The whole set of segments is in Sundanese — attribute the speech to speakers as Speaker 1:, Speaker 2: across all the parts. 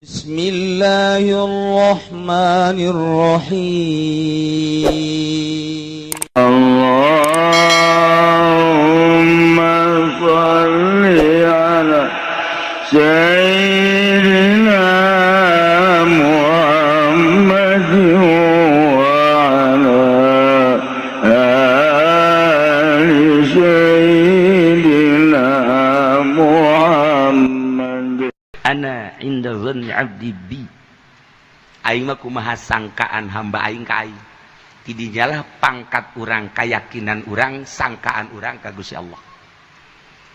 Speaker 1: Bismillahirrahmanirrahim.
Speaker 2: Allahumma salli ala Sayyidina Muhammad wa ala ali Sayyidina Muhammad.
Speaker 3: Ana inda dhanni abdi bi. Aing mah kumaha sangkaan hamba aing ka aing. Tidinyalah pangkat urang, keyakinan urang, sangkaan urang ka Gusti Allah.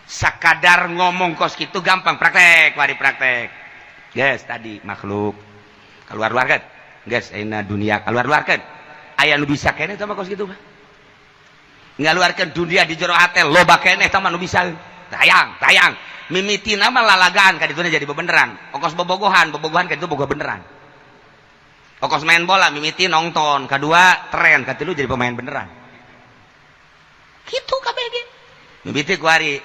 Speaker 3: Sakadar ngomong kos kitu gampang, praktek, wari praktek. Geus tadi makhluk keluar-luarkeun. Geus ayeuna dunia keluar-luarkeun. Aya nu bisa keneh tah mah kos kitu mah. Ngaluarkeun dunia di jero hate loba keneh tah mah nu bisa. Tayang, tayang. Mimiti nama lalagaan ka dituna jadi bebeneran. Okos bobogohan, bobogohan ka ditu boga beneran. Okos main bola mimiti nonton, kedua tren, katilu jadi pemain beneran. Kitu kabeh ge. Mimiti kuari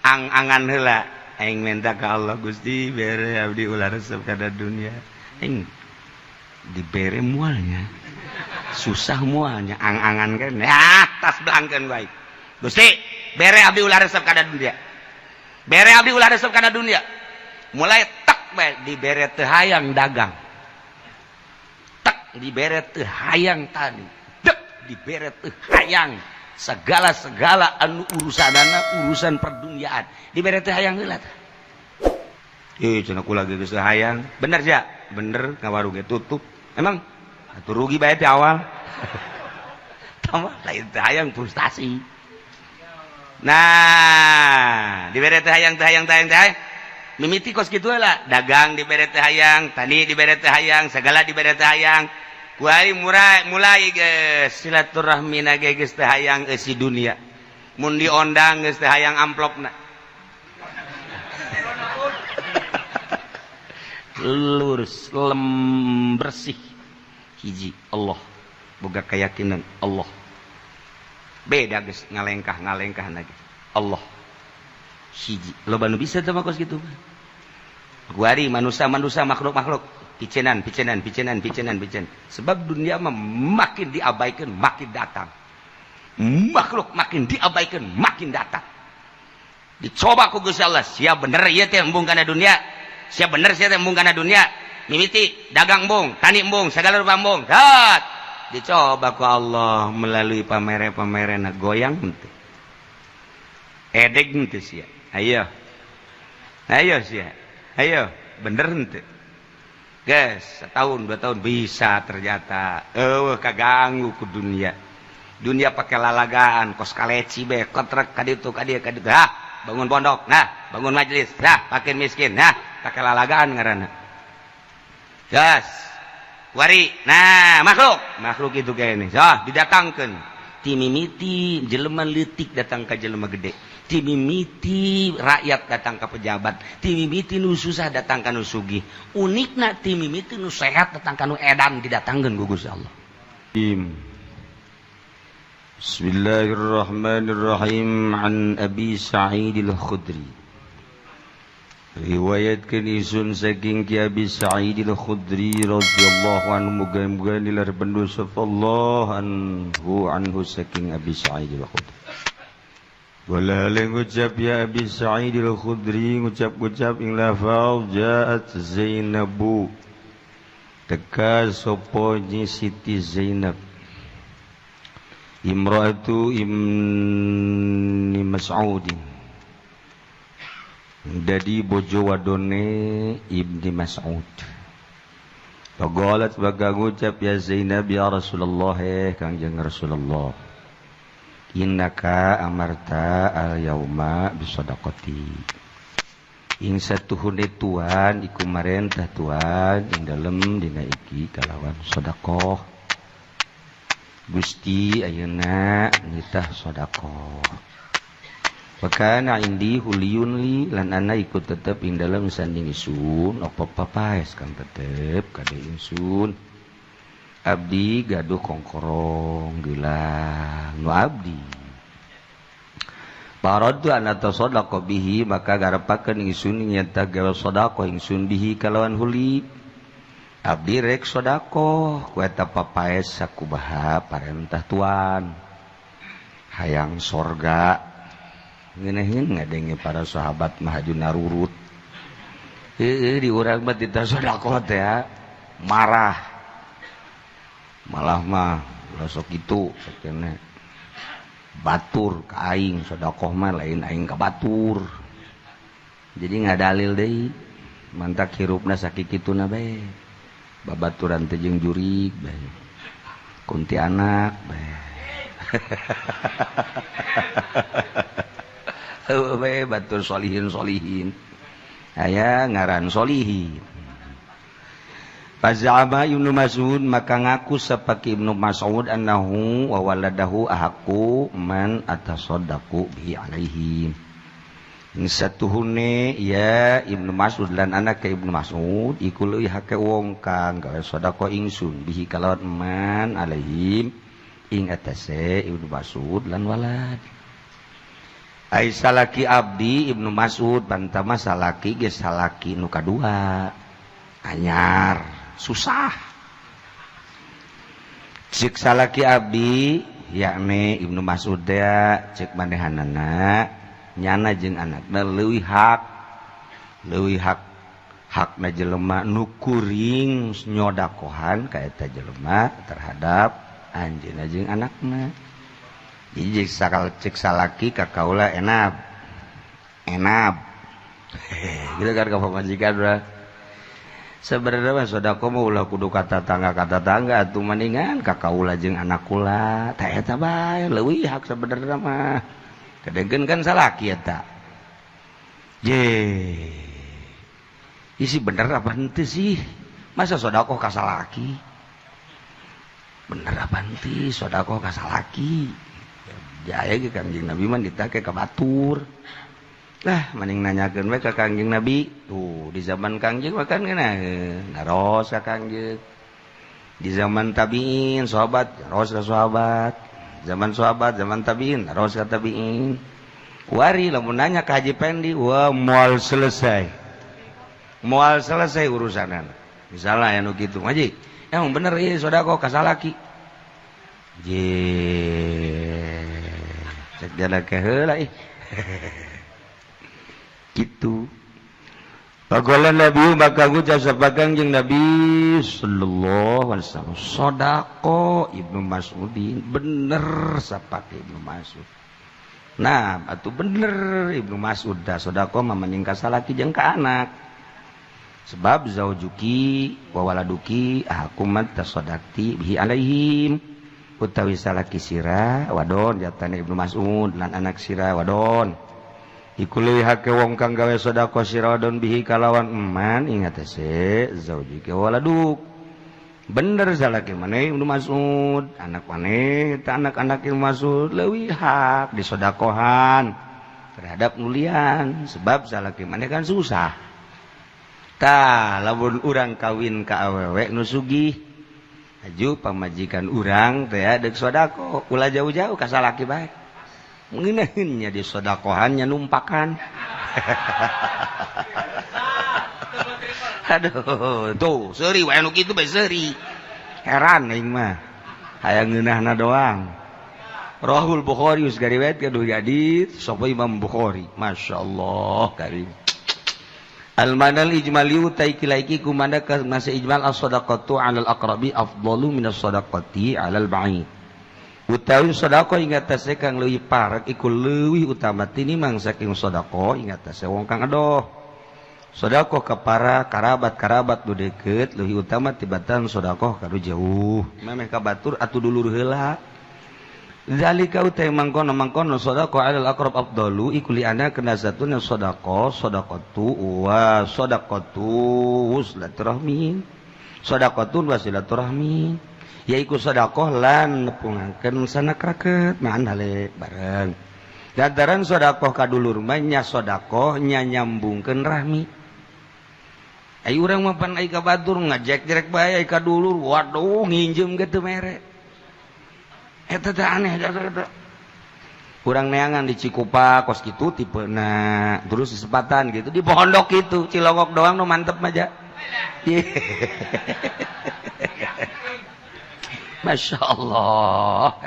Speaker 3: ang-angan heula aing minta ka Allah, Gusti bere abdi ulah resep kana dunia. Aing dibere mualnya. Susah mualnya ang-angan kan. Ya, tas belangkeun bae. Gusti, bere abdi ulah resep kana dunia. Bere abdi ulah resep kana dunia. Mulai tak bae dibere teu hayang dagang. Tek dibere teu hayang tani. Dek dibere teu hayang segala-segala anu urusanana urusan perduniaan. Dibere teu hayang heula tah. Ih, cenah kula geus teu hayang. Bener sia? Bener, ngawarung ge tutup. Emang atuh rugi bae ti awal. Tambah lain teu hayang frustasi. Nah, dibere teh hayang teh hayang teh hayang teh. Mimiti kos kitu lah, dagang dibere teh hayang, tani dibere teh hayang, segala dibere teh hayang. Kuari mulai mulai geus silaturahmina ge geus teh hayang eusi dunia. Mun diondang geus teh hayang amplopna. Lurus, lem bersih. Hiji Allah, boga keyakinan Allah. Beda geus ngalengkah-ngalengkah lagi. Allah hiji. Loba nu bisa teh mah kos kitu. Kuari manusia-manusia makhluk-makhluk picenan picenan picenan picenan picen. Sebab dunia mah makin diabaikan makin datang. Makhluk makin diabaikan makin datang. Dicoba ku Gusti Allah, sia bener ieu teh embung kana dunia. Sia bener sia teh embung kana dunia. Mimiti dagang embung, tani embung, segala rupa embung. Dat. Dicoba ku Allah melalui pamere-pamere goyang henteu. Edeg henteu sia. Ayo. Ayo sia. Ayo, bener henteu. Geus, setahun 2 tahun bisa ternyata. Eueuh kaganggu ku dunia. Dunia pakai lalagaan, kos kaleci be, kotrek ka ditu ka dieu ka ditu. Hah, bangun pondok, nah, bangun majelis, nah, makin miskin, nah, pakai lalagaan ngaranna. Gas. Wari, nah makhluk, makhluk itu kayak ini, so, didatangkan. Timimiti jelema leutik datang ke jelema gede, timimiti rakyat datang ke pejabat, timimiti nu susah datang ka nu sugih. Unikna timimiti nu sehat datang ka nu edan didatangkeun ku Gusti Allah.
Speaker 2: Bismillahirrahmanirrahim. An Abi Sa'id Al-Khudri. Riwayatkeun isun saking Ki Abi Sa'id Al-Khudri radhiyallahu anhu, muga-muga nilar bendu Allah anhu anhu saking Abi Sa'id Al-Khudri. Wala ngucap ya Abi Sa'id Al-Khudri ngucap-ngucap ing lafal ja'at Zainabu teka sapa nyi Siti Zainab imra'atu Ibni Mas'udin dadi bojo wadone Ibni Mas'ud. Faqalat baga ngucap ya Zainab ya Rasulullah, Kangjeng Rasulullah, innaka amarta al yauma bisadaqati. Ing satuhune tuan iku marentah tuan ing dalem dina iki kalawan sedekah. Gusti ayeuna nitah sedekah. Wakana indi huliyun li lan ana ikut tetep ing dalem sanding isun apa papaes kang tetep kade ingsun. Abdi gaduh kongkorong gelang nu abdi. Paradu an atasaddaqa bihi maka garepakeun ingsun nyata gawe sedekah ingsun bihi kalawan huli. Abdi rek sedekah ku eta papaes sakumaha parentah tuan. Hayang sorga. Ngeunaheun ngadenge para sahabat mah haju narurut. Heueuh di urang mah tita sedekah teh marah. Malah mah ulah sok kitu sakena. Batur ka aing sedekah mah lain aing ka batur. Jadi ngadalil deui mantak hirupna sakikituna bae. Babaturan teh jeung jurig bae. Kuntianak bae. Heueuh bae batur solihin solihin. Aya ngaran solihin. Faz'ama Ibnu Mas'ud maka ngaku sapaki Ibnu Mas'ud annahu wa waladahu ahaqqu man atasaddaqu bihi alaihim. Ing satuhune ya Ibnu Mas'ud lan anak Ibnu Mas'ud iku leuwih hake wong kang gawe sedekah ingsun bihi kalawan man alaihim ing atase Ibnu Mas'ud lan walad. Ai salaki abdi Ibnu Mas'ud bantama salaki geus salaki nu kadua anyar susah. Cek salaki abdi yakni Ibnu Mas'ud cek manehanana nyana jeung anakna leuwih hak hakna jelema nu kuring nyodakohan ka eta jelema terhadap anjeunna jeung anakna. Jadi cek salaki ka kaula enab enab gitu kan ka pamajikan urang. Sebenarnya mah sedekah mah ulah kudu ka tetangga atuh mendingan ka kaula jeung anak kula tah eta bae leuwih hak sebenarnya mah. Kadengkeun kan salaki eta. Ye. Isi bener apa henteu sih? Masa sedekah ka salaki? Bener apa henteu sedekah ka salaki? Jaya ge Kangjeng Nabi mah ditake ka batur. Lah mending nanyakeun we ka Kangjeng Nabi. Tuh di zaman Kangjeng mah kan ngeunaheun naros ka Kangjeng. Di zaman tabiin sahabat naros ka sahabat. Zaman sahabat, zaman tabiin naros ka tabiin. Kuari lamun nanya ka Haji Pendi, wah moal selesai. Moal selesai urusanana. Misalnya anu kitu, Haji, emang bener ieu sedekah ka salaki. Je. Cek dia ke heula ih. Gitu. Pagolan Nabi maka ngucap sapa Kangjeng Nabi sallallahu alaihi wasallam sodako Ibnu Mas'udin bener sapake Ibnu Mas'ud. Nah, atuh bener Ibnu Mas'ud da sodako mah mending ka salaki jeung ka anak. Sebab zaujuki wa waladuki ahakumat tasodakti bihi alaihim. Utawi salaki sira wadon jatane Ibnu Mas'ud lan anak sira wadon. Iku leuwih hake wong kang gawe sedekah sira wadon bihi kalawan eman ing atase zaujika waladuk. Bener salaki maneh Ibnu Mas'ud, anak maneh eta anak-anak Ibnu Mas'ud leuwih hak disodakohan terhadap nulian sebab salaki maneh kan susah. Tah lamun urang kawin ka awewe nu sugih aju pamajikan urang teh deuk sedekah ulah jauh-jauh ka salaki bae. Ngeuneuheunnya di sodakohannya numpakan. Aduh, tuh seuri wae nu kitu bae seuri. Heran aing mah. Hayang ngeunahna doang. Rahul Bukhari geus gariwayatkeun deui hadis sapa Imam Bukhari. Masyaallah karim. Al manal ijmali utai kilaiki kumanda ka masa ijmal as-sadaqatu 'alal aqrabi afdalu minas sadaqati 'alal ba'id. Utawi sedekah ing atase kang leuwih parek iku leuwih utama tinimbang saking sedekah ing atase wong kang adoh. Sedekah ka para karabat-karabat nu deukeut leuwih utama tibatan sedekah ka nu jauh. Memeh ka batur atuh dulur heula. Zalika utai mangkono-mangkono sedekah alal aqrab afdalu iku li ana kana satuna sedekah sedekatu wa sedekatu wasilaturahmi. Sedekatun wasilaturahmi. Yaiku sedekah lan nepungakeun sanak raket maan hale bareng. Lantaran sedekah ka dulur mah nya sedekah nya nyambungkeun rahmi. Ai urang mah pan ai ka batur ngajek-jrek bae ai ka dulur, waduh nginjem ge teu mere. Eta teh aneh eta.
Speaker 3: Kurang neangan di Cikupa kos gitu tipe, nah terus kesempatan gitu di pondok itu Cilongok doang nu mantep aja. Masya Allah.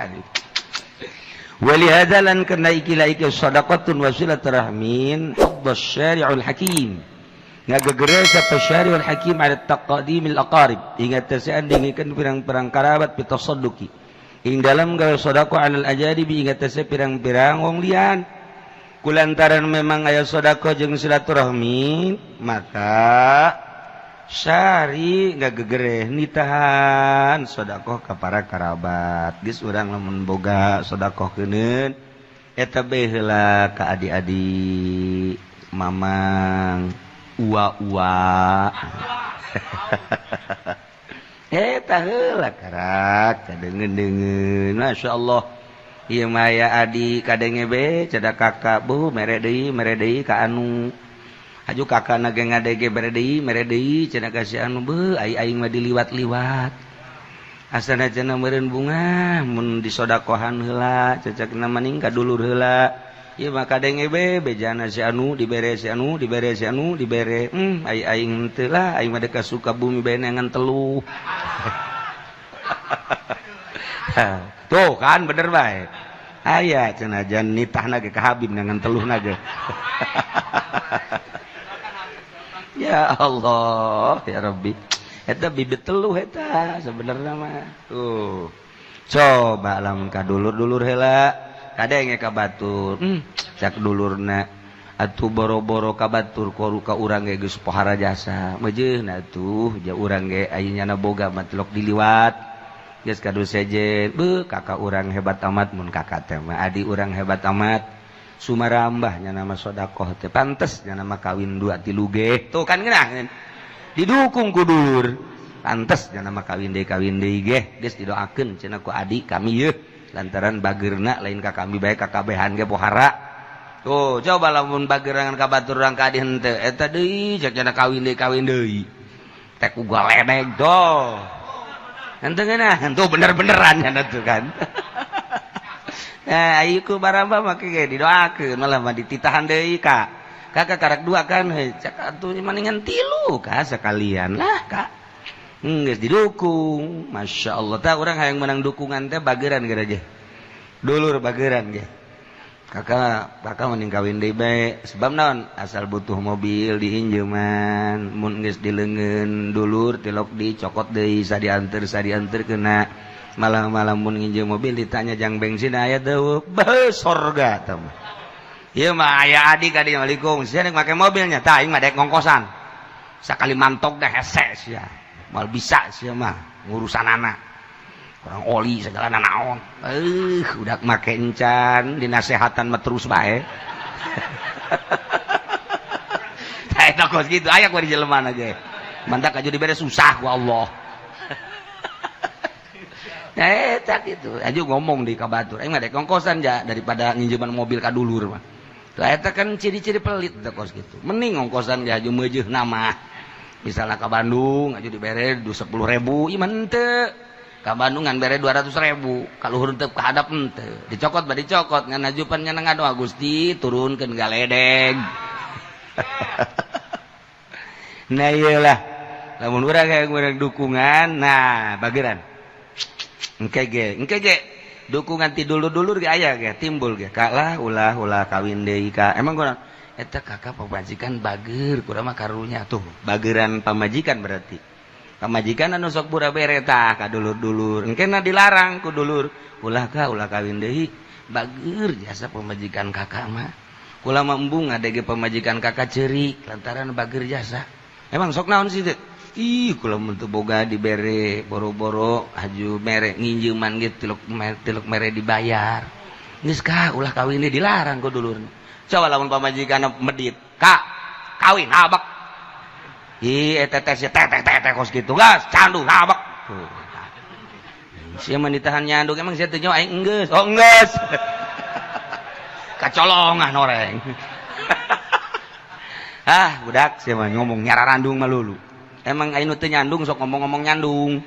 Speaker 3: Walihada lan kena ikilah iki sadaqatun wa silaturahmin hadd syari'ul hakim. Ngagegere sapa syari'ul hakim ala taqdimil aqarib. Ingat tesean dingikeun pirang-pirang karabat bitasadduqi. Ing dalam gawe sedekah alal ajaribi ingat tese pirang-pirang wong lian. Kulantaran memang aya sedekah jeung silaturahmi, maka syari ngagegereh nitahan sedekah ka para kerabat. Geus urang lamun boga sedekah keuneun eta bae heula ka adi-adi, mamang, ua-ua. Eta heula karak kadengeun-deungeun. Masyaallah. Ieu mah aya adi kadenge be cedak kakak bu mere deui ka anu. Aju kakak na ge ngadege mere deui cenah ka si anu beuh ai aing mah diliwat-liwat. Asana cenah meureun bunga mun disodakohan heula cecekna maning ka dulur heula. Ieu mah kadenge be bejana si anu dibere si anu dibere si anu dibere. Ai aing teu lah aing mah deuk ka Sukabumi bae neangan teluh. Tuh kan bener bae. Aya cenah jan nitahna ge ka Habib neangan teluhna ge. Ya Allah ya Rabbi. Eta bibit teluh eta sebenarnya mah. Tuh. Coba lamun ka dulur-dulur heula kadenge ka batur. Cak dulurna atuh boro-boro ka batur koru ka urang ge geus pohara jasa. Meujeuna atuh ja urang ge aya boga mah tilok diliwat. Geus kadu sejen, beuh kakak urang hebat amat mun kakak teh mah adi urang hebat amat. Sumarambah nya nama sedekah teh pantes nya nama kawin 2 3 ge. Tuh kan geunah. Didukung ku dulur. Pantes nya nama kawin deui ge. Geus didoakeun cenah ku adi kami yeuh. Lantaran bageurna lain ka kami bae ka kabehan ge pohara. Tuh coba lamun bagerangan ka batur urang ka adi henteu eta deui cek cenah kawin deui. Teh ku galedeg tuh. Henteu geunah, tuh bener-beneran nya tuh kan. Nah, ayo ku baramba make ge didoakeun malah mah dititahan deui ka. Kakak karak 2 kan heuh cak atuh maningan 3 ka sekalian lah kak. Geus didukung. Masya Allah tah urang hayang menang dukungan teh bageran geura ge. Dulur bageran ge. Kakak kakak mending kawin deui bae sebab naon asal butuh mobil diinjeuman mun geus dileungeun dulur tilok dicokot deui sadianteur kena malah-malah mun nginjem mobil ditanya jang bensin aya teu beuh sorga tah mah. Ieu mah aya adik adi Assalamualaikum sia rek make mobilnya tah aing mah dek ngongkosan. Sakali mantok dah hese sia. Moal bisa sia mah ngurusan anak. Kurang oli segala naon. Udah make encan dinasehatan mah terus bae. Tah eta kos kitu aya ku di jelema aja. Mantak aju dibere susah ku Allah. Tak gitu. Aju ngomong di kabatur. Aing mah dek ngongkosan ja daripada nginjeman mobil ka dulur mah. Lah eta kan ciri-ciri pelit teh kos gitu. Mending ngongkosan ge aju meujeun nama. Misalnya ka Bandung aju dibere 10.000, ieu mah henteu. Ka Bandung ngan bere 200.000, ka luhur teu kahadap henteu. Dicokot ba dicokot ngan ajupan nya ngadoa Gusti turunkeun galedeg. Nah ieu lah. Lamun urang hayang urang dukungan, nah bageran. Engke ge dukungan ti dulur-dulur ge aya ge timbul ge kak lah ulah ulah kawin deui ka emang kurang eta kakak pamajikan bager kurang mah karunya tuh bageran pamajikan berarti pamajikan anu sok pura bere tah ka dulur-dulur engke na dilarang ku dulur ulah ka ulah kawin deui bager jasa pamajikan kakak mah kula mah embung ngadege pamajikan kakak ceurik lantaran bager jasa emang sok naon sih teh. Ih kula mun teu boga dibere boro-boro haju mere nginjeuman ge tilok mere dibayar. Geus ka ulah kawin deui dilarang ku dulurna. Coba lamun pamajikan medit, "Kak, kawin habak." Ih eta teh si teh teh teh kos kitu gas, candu habak. Tuh. Sia mah ditahan nyandung emang sia teu nyawa aing enggeus. Oh enggeus. Kacolongan oreng. Ah, budak sia mah ngomong nyararandung mah lulu. Emang aya nu teu nyandung sok ngomong-ngomong nyandung.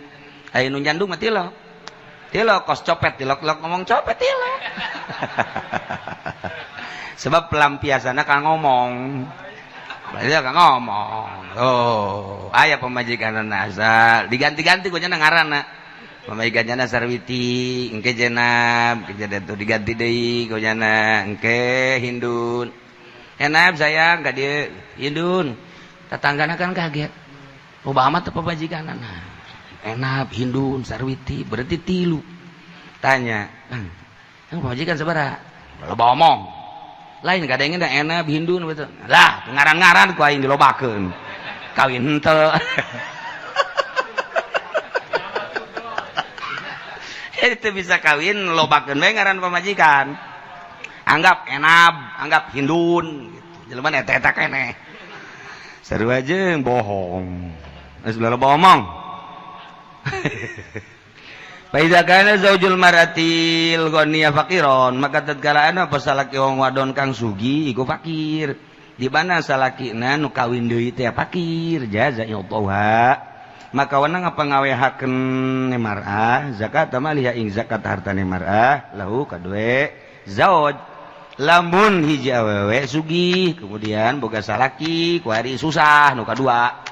Speaker 3: Aya nu nyandung mah tilok. Tilok kos copet tilok-tilok ngomong copet tilok. Sebab pelampiasanna ka ngomong. Berarti ka ngomong. Oh, aya pamajikan asal diganti-ganti ku nya ngaranna. Pamajikanna Sarwiti, engke Jenab, engke tuh diganti deui ku nyana, engke Hindun. Enab sayang ka dieu Hindun. Tetanggana kan kaget. Loba amat teh pamajikanana. Enab, Hindun, Sarwiti, berarti tilu. Tanya, "Kang, yang pamajikan sabaraha?" Loba omong. Lain kadangnya dah enab Hindun betul. Lah, ngaran-ngaran ku aing dilobakeun. Kawin henteu. Itu bisa kawin lobakeun we ngaran pamajikan. Anggap enab, anggap Hindun gitu. Jelema eta-eta keneh. Sarua jeung bohong. Geus loba omong. Fa idza kana zaujul mar'atil ghaniya faqiron, maka tatkala ana salaki wong wadon kang sugi iku fakir. Di mana salakina nu kawin deui teh fakir, jaza yutauha. Maka wenang ngapangawehakeun mar'ah zakat maliha ing zakat hartane mar'ah lahu kadue zauj. Lamun hiji awewe sugih kemudian boga salaki kuari susah nu kadua.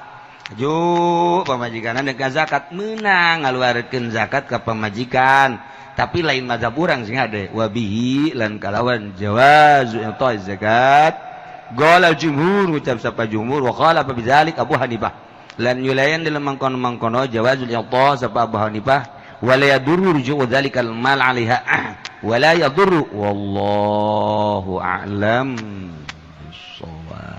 Speaker 3: Ju pamajikan dengan zakat menang ngaluarkeun zakat ka pamajikan tapi lain mazhab urang sing hade wabihi lan kalawan jawazu i'ta zakat qala jumhur ucap sapa jumhur wa qala fa bidzalik Abu Hanifah lan yulayan dalam mangkono-mangkono jawazul i'ta sapa Abu Hanifah wala yadurru ruju'u dzalikal mal 'alaiha wala yadurru wallahu a'lam bissawab.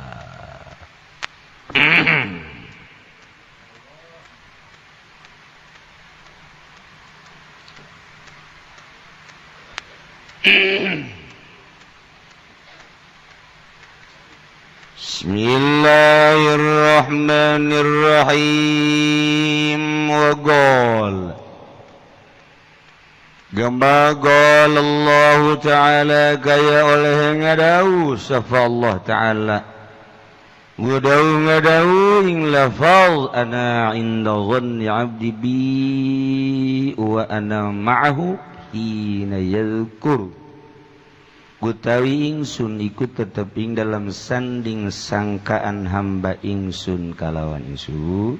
Speaker 3: Bismillahirrahmanirrahim. Wa qala Gama qala Allah Ta'ala kaya oleh ngadau safa Allah Ta'ala ngadau ngadau ing lafaz ana inda dhanni 'abdi bi wa ana ma'ahu hina yadhkur. Utawi ingsun iku tetep ing dalam sanding sangkaan hamba ingsun kalawan ingsun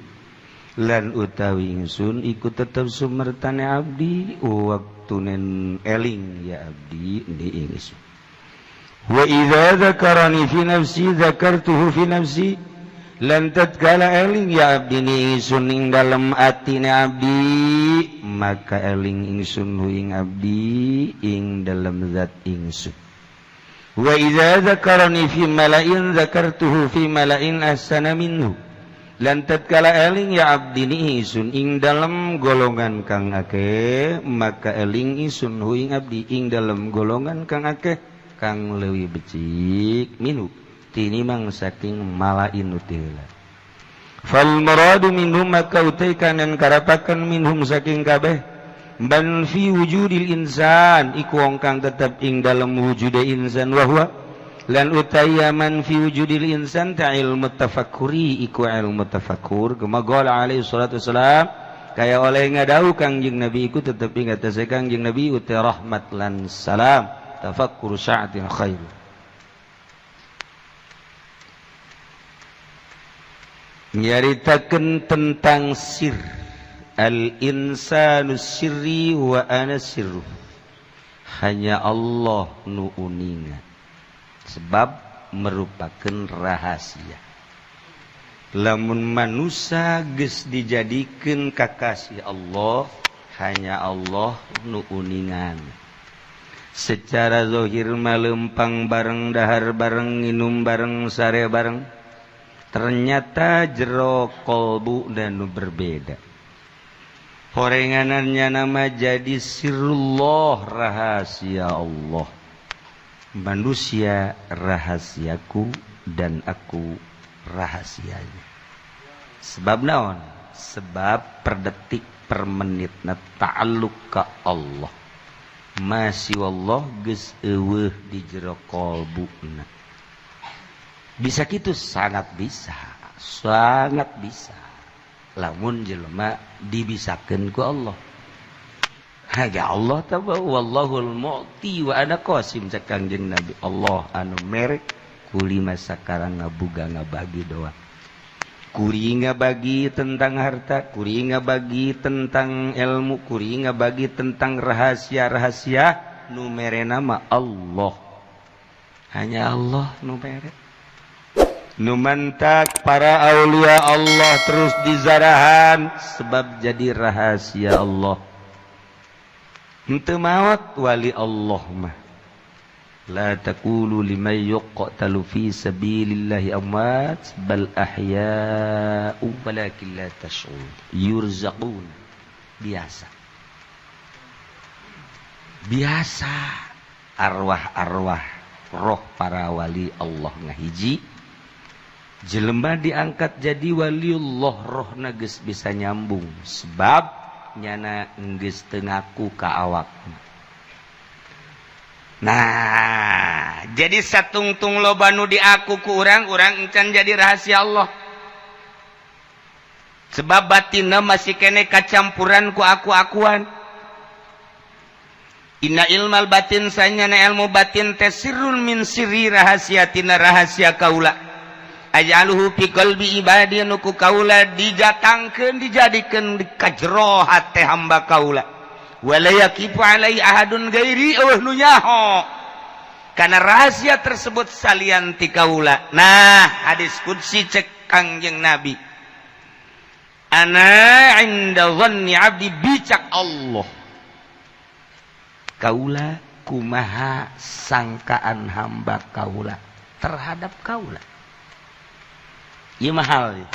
Speaker 3: lan utawi ingsun iku tetep sumertane abdi waktunen eling ya abdi di ingsun. Wa idza dzakarani fi nafsi dzakartuhu fi nafsi lan tatkala eling ya abdi ni ingsun ing dalem atine abdi maka eling ingsun hu ing abdi ing dalem zat ingsun. Wa idza dzakarani fi mala'in dzakartuhu fi mala'in ahsana minhu lan tatkala eling ya abdi ni ingsun ing dalem golongan kang akeh maka eling ingsun hu ing abdi ing dalem golongan kang akeh kang leuwih becik minhu tinimang saking malain utila. Fal muradu minhum maka utai kanan karapakan minhum saking kabeh ban fi wujudil insan iku wong kang tetep ing dalem wujude insan wa huwa lan utai man fi wujudil insan ta ilmu tafakkuri iku ilmu tafakkur kama qala alaihi salatu wassalam kaya oleh ngadau Kangjeng Nabi iku tetep ing atase Kangjeng Nabi utai rahmat lan salam tafakkur sa'atin khair. Nyaritakeun tentang sir al insanu sirri wa ana sirru, hanya Allah nu uninga sebab merupakan rahasia. Lamun manusia geus dijadikeun kakasih Allah, hanya Allah nu uningan. Secara zahir malempang bareng, dahar bareng, nginum bareng, sare bareng, ternyata jero kolbu dan berbeda. Horenganannya nama jadi sirullah, rahasia Allah. Manusia rahasiaku dan aku rahasianya. Sebab naon? Sebab per detik per menitna ta'alluq ka Allah. Masih Allah geus eueuh di jero kolbuna. Bisa kitu? Sangat bisa, sangat bisa. Lamun jelema dibisakeun ku Allah. Ya Allah tawa wallahul mu'ti wa ana qasim, cek Kangjeng Nabi. Allah anu merek, kuli mah sakarang ngabuga ngabagi doang. Kuri ngabagi tentang harta, kuri ngabagi tentang ilmu, kuri ngabagi tentang rahasia-rahasia, nu mere nama Allah. Hanya Allah nu mere. Nu mantak para aulia Allah terus dizarahan sebab jadi rahasia Allah. Henteu maot wali Allah mah. La taqulu liman yuqtalu fi sabilillahi amwat bal ahya'u walakin la tash'urun yurzaqun. Biasa. Biasa arwah-arwah roh para wali Allah ngahiji jelema diangkat jadi waliullah, rohna geus bisa nyambung sebab nyana geus teu ngaku ka awak. Nah, jadi satungtung loba nu diaku ku urang, urang encan jadi rahasia Allah. Sebab batinna masih kene kacampuran ku aku-akuan. Inna ilmal batin, sanyana ilmu batin teh, sirrun min sirri, rahasia tina rahasia kaula. Ajaluhu fi qalbi ibadi, nu ku kaula dijatangkeun, dijadikeun di kajero hate hamba kaula. Wala yakifu alai ahadun gairi, euweuh nu nyaho karena rahasia tersebut salian ti kaula. Nah, hadis qudsi cek Kangjeng Nabi, ana inda dhanni abdi bicak Allah, kaula kumaha sangkaan hamba kaula terhadap kaula. Ieu mahal.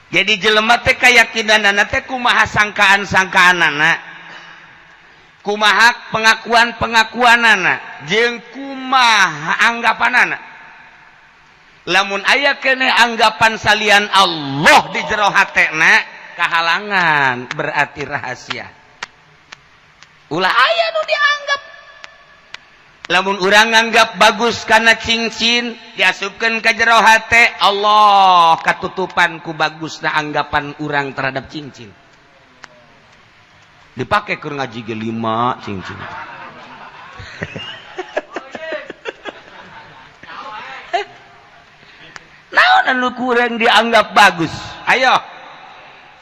Speaker 3: Jadi jelema teh keyakinanana teh kumaha sangkaan-sangkaanana, kumaha pengakuan-pengakuanana, jeung kumaha anggapanana. Lamun aya keneh anggapan salian Allah di jero hatena, kahalangan, berarti rahasia. Ulah aya nu dianggap. Lamun urang nganggap bagus karena cincin diasupkeun ka jero hate, Allah katutupan ku bagusna anggapan urang terhadap cincin. Dipakai keur ngaji ge lima cincin. Naon anu kurang dianggap bagus? Ayo,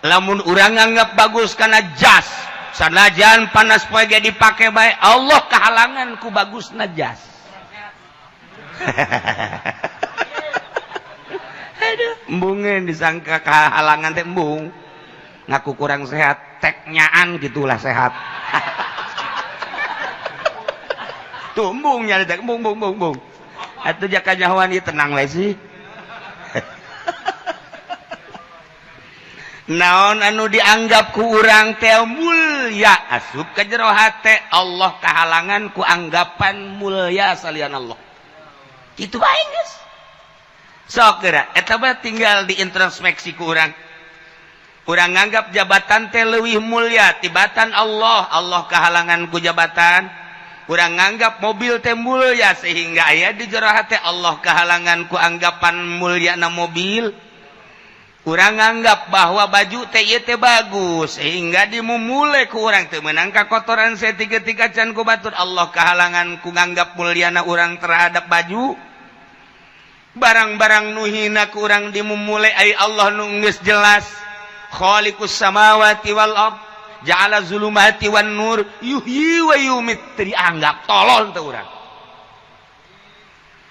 Speaker 3: lamun urang nganggap bagus karena jas, sanajan panas poe ge dipake bae, Allah kahalangan ku bagusna jas. Aduh, embungeun disangka kahalangan teh, embung ngaku kurang sehat, teknyaan gitulah sehat. Tuh embung nyari tek embung embung embung embung. Atuh jaka nyahoan ieu tenang we sih. Naon anu dianggap ku urang teh mulya asup ka jero hate, Allah kahalangan ku anggapan mulya salian Allah. Kitu bae geus. Sok geura eta mah tinggal diintrospeksi ku urang. Urang nganggap jabatan teh leuwih mulya tibatan Allah, Allah kahalangan ku jabatan. Urang nganggap mobil teh mulya sehingga aya di jero hate, Allah kahalangan ku anggapan mulyana mobil. Urang nganggap bahwa baju teh ieu teh bagus sehingga dimumule ku urang teu meunang kakotoran saeutik-eutik can ku batur, Allah kahalangan ku nganggap mulyana urang terhadap baju. Barang-barang nu hina ku urang dimumule, ai Allah nu geus jelas khaliqus samawati wal ard ja'ala zulumati wan nur yuhyi wa yumit, teu dianggap tolol teh urang.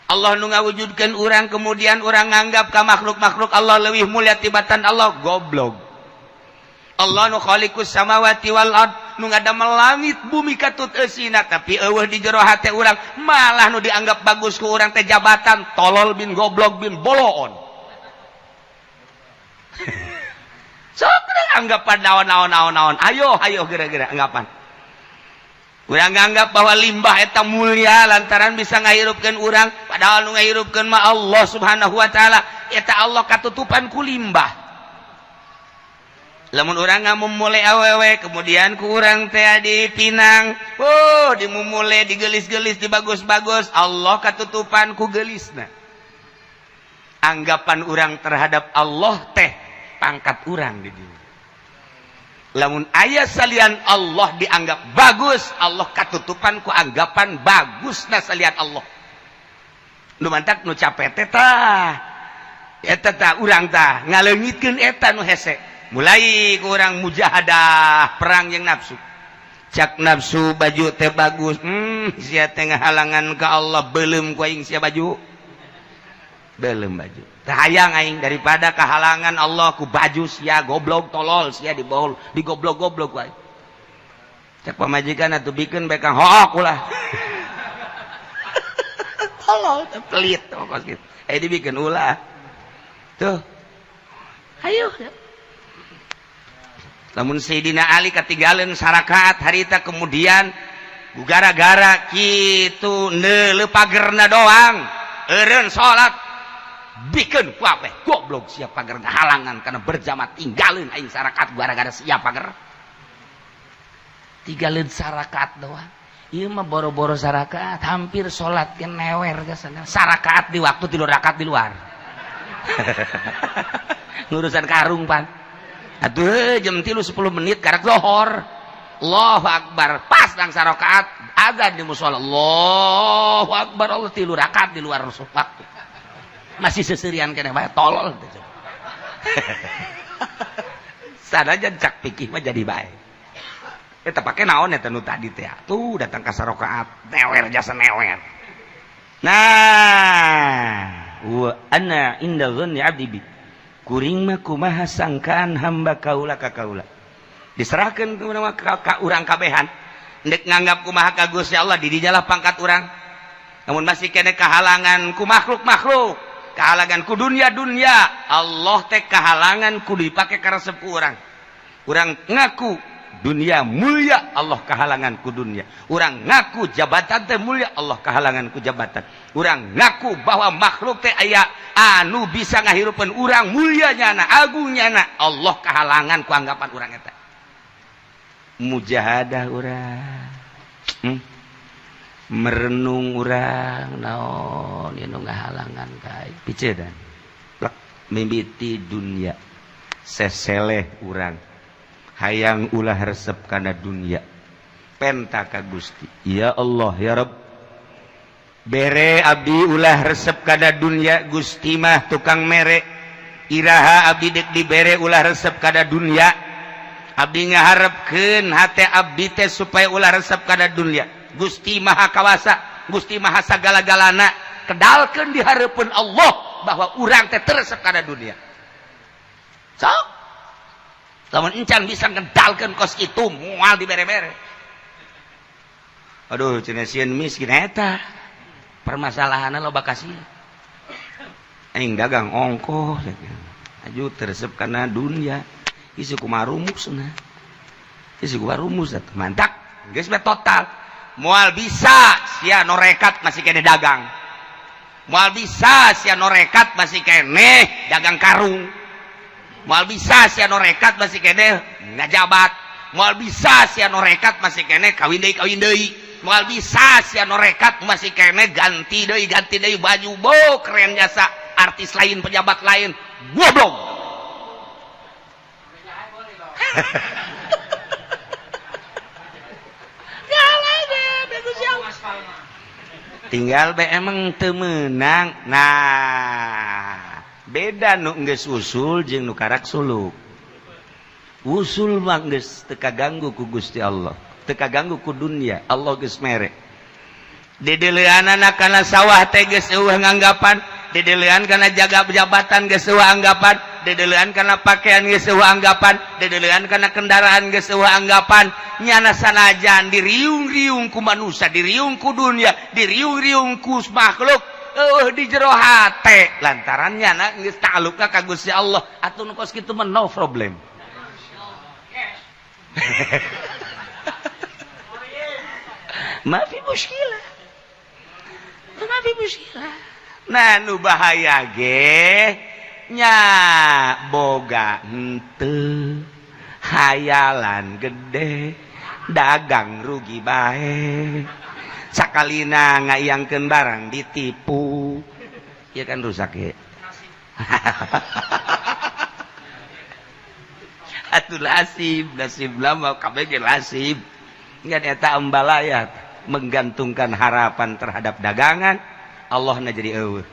Speaker 3: Allah nu ngawujudkeun urang, kemudian urang nganggap ka makhluk-makhluk Allah leuwih mulia tibatan Allah, goblok. Allah nu khaliqus samawati wal ard, nu ngadamel langit bumi katut eusina, tapi eueuh di jero hate urang, malah nu dianggap bagus ku urang teh jabatan, tolol bin goblok bin boloon. Sok anggapan naon-naon naon-naon, ayo ayo geura-geura anggapan. Urang nganggap bahwa limbah eta mulia lantaran bisa ngahirupkeun urang, padahal nu ngahirupkeun mah Allah Subhanahu wa taala. Eta Allah katutupan ku limbah. Lamun urang ngamumule awewe, kemudian ku urang teh dipinang, oh dimumule, digelis-gelis, dibagus-bagus, Allah katutupan ku gelisna. Anggapan urang terhadap Allah teh pangkat urang di dieu. Lamun aya salian Allah dianggap bagus, Allah katutupan ku anggapan bagus na salian Allah. Nu mantak nu capek teh tah eta tah, urang tah ngaleungitkeun eta nu hese. Mulai ku urang mujahadah perang yang nafsu. Cak nafsu, baju teh bagus. Sia teh ngahalangan ka Allah, belum ku aing sia baju, belum baju. Hayang aing daripada kehalangan Allah ku baju sia, goblok, tolol sia, dibohol, digoblok-goblok wae. Cek pamajikan atuh bikin bae kang, hook ulah. Tolol, pelit kos gitu. Eh, dibikin ulah. Tuh. Ayo. Lamun Sayyidina Ali ketinggalan sarakaat harita, kemudian gara-gara kitu neuleuh pagerna doang eureun salat, bikin kabeh, goblok sia, pagar halangan karena berjamaah, tinggalin aing sarakat gara-gara sia pagar. Tinggalin sarakat doang. Ieu mah boro-boro sarakat, hampir salat ke newer ke sana. Sarakat di waktu, tilu rakaat di luar, ngurusan karung pan. Aduh, jam 3.10 karak lohor. Allahu Akbar, pas nang sarakaat azan di musola, Allahu Akbar, Allah, tilu rakaat di luar waktu, masih seserian kene bae, tolol. Sanajan cak pikir mah jadi bae. Eta pake naon eta nu tadi teh? Tuh datang ka sarakaat newer, jasa newer. Nah, wa ana inda dhanni abdi bi. Kuring mah kumaha sangkaan hamba kaula ka kaula. Diserahkeun ka, ka urang kabehan. Ndek nganggap kumaha ka Gusti Allah, di dijalah pangkat urang. Namun masih kene kehalangan ku makhluk-makhluk, kehalangan ku dunia-dunia. Allah teh kehalangan ku dipake karesep ku urang. Urang ngaku dunia mulia, Allah kehalangan ku dunia. Urang ngaku jabatan teh mulia, Allah kehalangan ku jabatan. Urang ngaku bahwa makhluk teh aya anu bisa ngahirupan urang, mulia nyana, agung nyana, Allah kehalangan ku anggapan urang eta. Mujahadah urang, Merenung urang, naon nu ngahalangan ka picedan plek mimiti dunia. Seseleh urang hayang ulah resep kana dunia, penta ka Gusti, ya Allah, ya Rabb, bere abdi ulah resep kana dunia. Gusti mah tukang mere, iraha abdi dek dibere ulah resep kana dunia? Abdi ngaharepkeun hate abdi teh supaya ulah resep kana dunia. Gusti Maha Kawasa, Gusti Maha sagala-galana, kedalkeun di hareupeun Allah bahwa urang teh resep kana dunia. Sok lamun encan bisa ngedalkeun kos itu, moal dibere-bere. Aduh, cenah, sieun miskin. Eta permasalahanna loba kasih aing dagang ongkoh aju teresep kana dunia, isi kumaha rumusna, isi kumaha rumus atuh. Mantak geus total moal bisa sia norekat masih kene dagang, moal bisa sia norekat masih kene dagang karung, moal bisa sia norekat masih kene ngajabat, moal bisa sia norekat masih kene kawin deui, kawin deui, moal bisa sia norekat masih kene ganti deui, ganti deui baju, bo keren jasa artis lain, pejabat lain, goblok. Tinggal be emang temenang. Nah, beda nu geus usul jeung nu karak suluk. Usul mah geus teu kaganggu ku Gusti Allah, teu kaganggu ku dunia, Allah geus mere. Dideuleanana kana sawah teh geus eueuh nganggapan, dideulean kana jaga jabatan geus eueuh anggapan, dideulean kana pakaian geus eueuh anggapan, dideulean kana kendaraan geus eueuh anggapan. Nyana sanajan diriung-riung ku manusia, diriung ku dunia, diriung-riung ku makhluk, eueuh di jero hate lantaran nyana geus ta'alluqna ka Gusti Allah. Atuh nu kos kitu mah no problem. Maafi muskilah, maafi muskilah. Nah, nu bahaya ge nya boga henteu, hayalan gede, dagang rugi bae, sakalina ngayangkeun barang ditipu, ya kan rusak ya. Atuh nasib, nasib lama kabeh ge nasib. Ngan eta ambalaya menggantungkan harapan terhadap dagangan, Allah na jadi eueuh.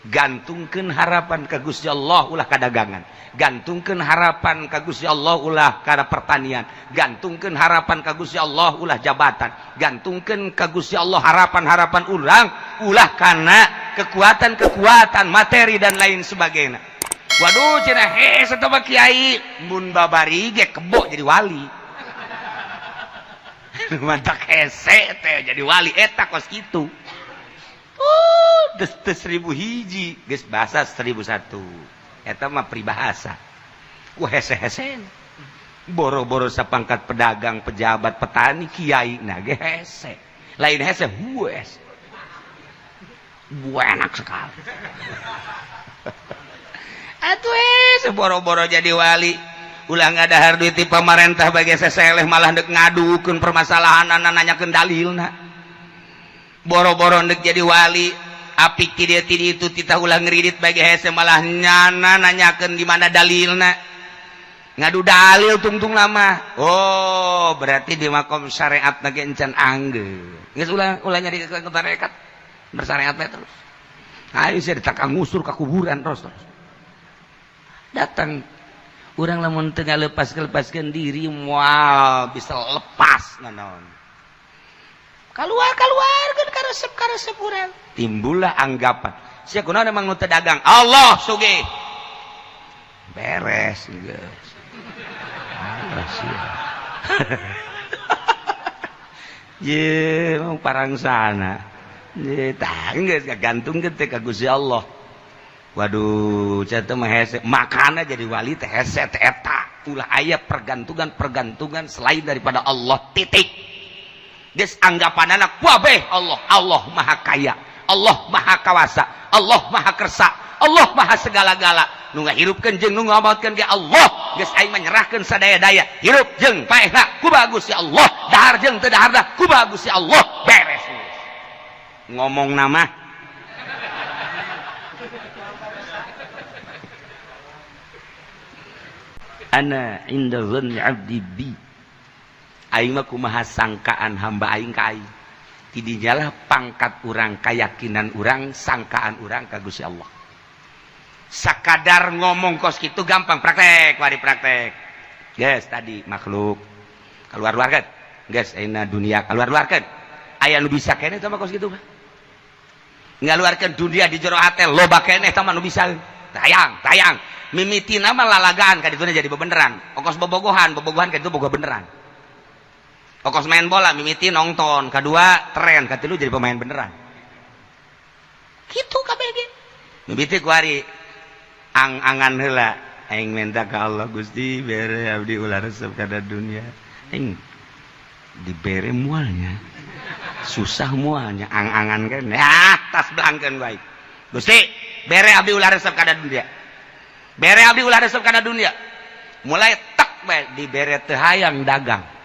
Speaker 3: Gantungkeun harapan ka Gusti Allah ulah ka dagangan, gantungkeun harapan ka Gusti Allah ulah kana pertanian, gantungkeun harapan ka Gusti Allah ulah jabatan, gantungkeun ka Gusti Allah harapan-harapan urang ulah kana kekuatan-kekuatan materi dan lain sebagainya. Waduh cenah hese teh kiai mun babari ge kebo jadi wali. Mantak hese teh jadi wali eta kos kitu. Geus 1000 hiji, geus bahasa 1001. Eta mah peribahasa. Ku hese-hese. Boro-boro sapangkat pedagang, pejabat, petani, kiai nah ge hese. Lain hese, hues. Enak sekali. Atuh hese boro-boro jadi wali. Ulah ngadahar duit ti pamarentah bagi seseleh malah dek ngadukeun permasalahan nanyakeun dalilna. Boro-boro ndek jadi wali apik ti dieu ti itu titah ulah ngeridit bagi hese malah nyana nanyakeun di mana dalilna, ngadu dalil tungtung lama. Oh berarti di makom syariat ge encan anggeus geus ulah ulah nyari ke tarekat bersyariat bae terus. Ayo sia ditakang ngusur ka kuburan terus terus datang urang lamun teu ngalepas-lepaskeun diri moal bisa lepas nanaon. Keluar keluar kan karesep karesep urang timbullah anggapan sia kunaon emang nu teu dagang Allah sugih beres geus sia. Ye mah parangsana ye tah geus gantungkeun teh ka Gusti Allah. Waduh sia teh mah hese makana jadi wali teh hese teh eta ulah aya pergantungan-pergantungan selain daripada Allah titik. Geus anggapanana kuabeh Allah, Allah maha kaya, Allah maha kawasa, Allah maha kersa, Allah maha segala-gala. Nu ngahirupkeun jeung nu ngamaotkeun ge Allah. Geus aing menyerahkeun sadaya-daya, hirup jeung paehna ku bagus ya Allah, dahar jeung teu daharna ku bagus ya Allah. Beres. Ngomong nama ana inda dhanni abdi bi. Aing mah kumaha sangkaan hamba aing ka aing. Tidinyalah pangkat urang, keyakinan urang, sangkaan urang ka Gusti Allah. Sakadar ngomong kos kitu gampang, praktek, wari praktek. Geus tadi makhluk keluar-luarkeun. Geus ayeuna dunia keluar-luarkeun. Aya nu bisa keneh teh mah kos kitu mah. Ngaluarkeun dunia di jero hate loba keneh teh mah nu bisa. Tayang, tayang. Mimitina mah lalagaan ka dituna jadi bebeneran. Okos bobogohan, bobogohan ka ditu boga beneran. Okos main bola mimiti nonton, kedua tren, katilu jadi pemain beneran. Kitu kabeh ge. Mimiti kuari ang-angan heula aing minta ka Allah Gusti bere abdi ulah resep kana dunia. Aing dibere mualnya. Susah mualnya ang-angan kan. Ya, tas belangkeun bae. Gusti, bere abdi ulah resep kana dunia. Bere abdi ulah resep kana dunia. Mulai tek bae dibere teu hayang dagang.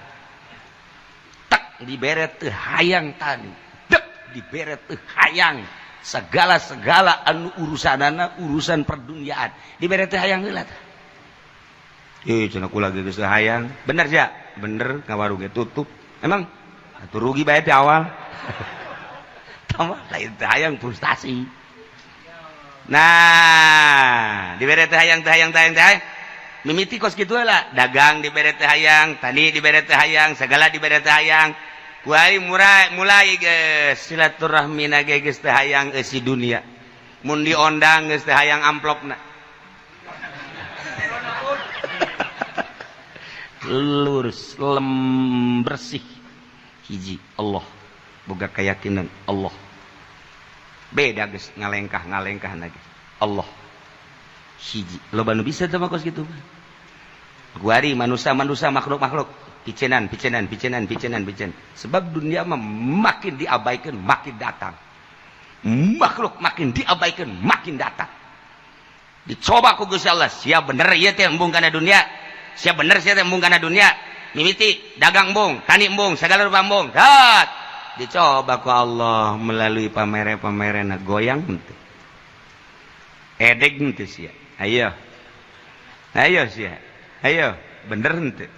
Speaker 3: Dibere teu hayang tani, dek dibere teu hayang segala-segala anu urusanana urusan perduniaan dibere teu hayang heula tah. Cenah kula ge geus hayang, bener sia, bener ngawarung ge tutup. Emang atuh rugi bae di awal. Tambah lain teu hayang frustasi. Nah, dibere teu hayang teu hayang teu hayang teu hayang. Mimiti kos kitu lah, dagang dibere teu hayang, tani dibere teu hayang, segala dibere teu hayang. Kuari mulai geus silaturahmina ge geus teu hayang eusi dunia. Mun diondang geus teu hayang amplopna. Lurus, lem bersih. Hiji Allah, boga keyakinan Allah. Beda geus ngalengkah-ngalengkah lagi. Allah. Hiji, loba nu bisa teh mah kos kitu. Guari manusia-manusia makhluk-makhluk picenan picenan picenan picenan picenan. Sebab dunia mah makin diabaikan makin datang. Makhluk makin diabaikan makin datang. Dicoba ku Gusti Allah, sia bener ieu teh embung kana dunia. Sia bener sia teh embung kana dunia. Mimiti dagang embung, tani embung, segala rupa embung. Dat. Dicoba ku Allah melalui pamere-pamerena goyang henteu. Edeg henteu sia. Ayo. Ayo sia. Ayo, Bener henteu?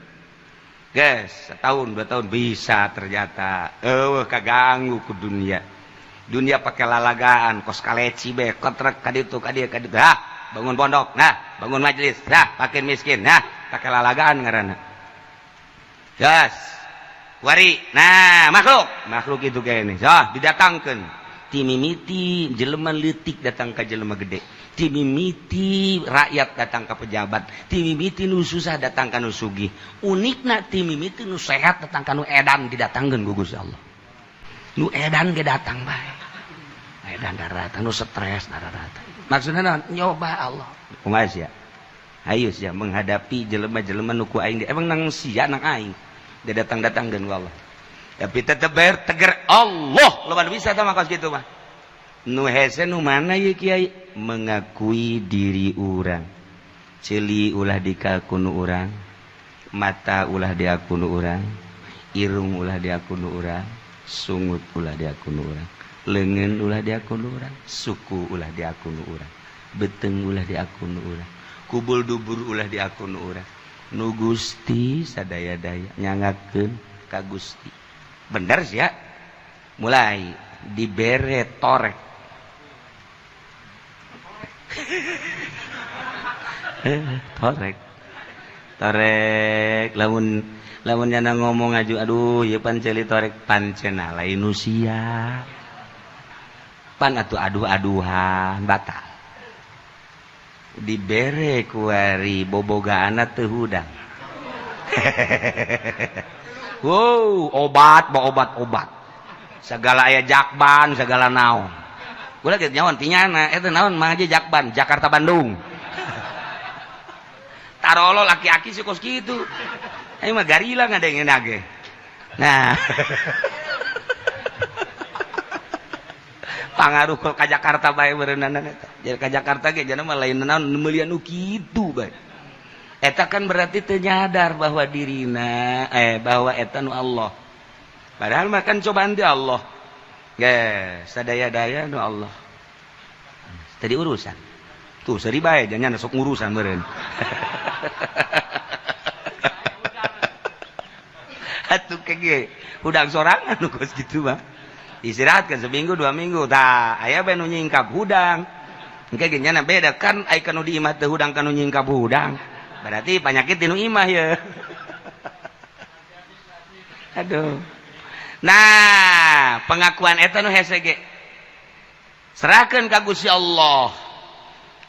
Speaker 3: Guys, setahun 2 tahun bisa ternyata. Eh, kaganggu ku dunia. Dunia pakai lalagaan kos kaleci be kotrek kaditu kadieu kaditu. Hah, bangun pondok, nah, bangun majelis, nah, pakai miskin, nah, pakai lalagaan ngaranna. Gas. Wari, nah, makhluk, makhluk itu kayak ini. So, didatangkan. Timimiti jelema leutik datang ke jelema gede. Timimiti rakyat datang ke pejabat. Timimiti nu susah datang ka nu sugih. Unikna, timimiti nu sehat datang ka nu edan, didatangkeun ku Gusti Allah. Nu edan ge datang bae. Edan daratan, nu stres daratan. Maksudna naon? Nyoba Allah. Kumaha sia? Ayo sia menghadapi jelema-jelema nu ku aing, emang nang sia nang aing. Dia datang-datang ku Allah. Tapi tetep bayar teger Allah. Loba bisa tah mah kos kitu mah. Nu hese nu mana ye, Kiai? Mengakui diri urang. Ceuli ulah dikakunu urang, mata ulah diakunu urang, irung ulah diakunu urang, sungut ulah diakunu urang, leungeun ulah diakunu urang, suku ulah diakunu urang, beuteung ulah diakunu urang, kubul dubur ulah diakunu urang. Nu Gusti sadaya-daya, nyangakeun ka Gusti. Bener sih ya. Mulai dibere torek. Torek. Torek lamun lamun nyana ngomong aju, aduh, ieu pan ceuli torek, pancena lain nu sia. Pan atuh aduh-aduhan batal. Dibere kuari bobogaana teu hudang. Wow, obat, bawa obat-obat. Segala aya jakban, segala naon. Gua lagi nyawan tinyana, eta naon mah aja jakban, Jakarta Bandung. Tarolo laki-laki sih kos kitu. Ayo mah garila ngadengin ge. Nah. Pangaruh ke Jakarta bae berenana eta. Jadi ka Jakarta ge jana mah lain naon meulian nu kitu bae. Eta kan berarti teu nyadar bahwa dirina bahwa eta nu Allah. Padahal mah kan cobaan di Allah. Ge, sadaya-daya nu Allah. Tadi urusan. Tuh seuri bae jangan sok ngurusan meureun. Atuh kege hudang sorangan nu kos kitu mah. Istirahatkan seminggu 2 minggu tah aya bae nu nyingkap hudang. Engke ge nyana beda kan, ai kanu di imah teu hudang, kanu nyingkap hudang. Berarti penyakit di nu imah ya. Aduh. Nah, pengakuan eta nu hese ge. Serahkeun ka Gusti Allah.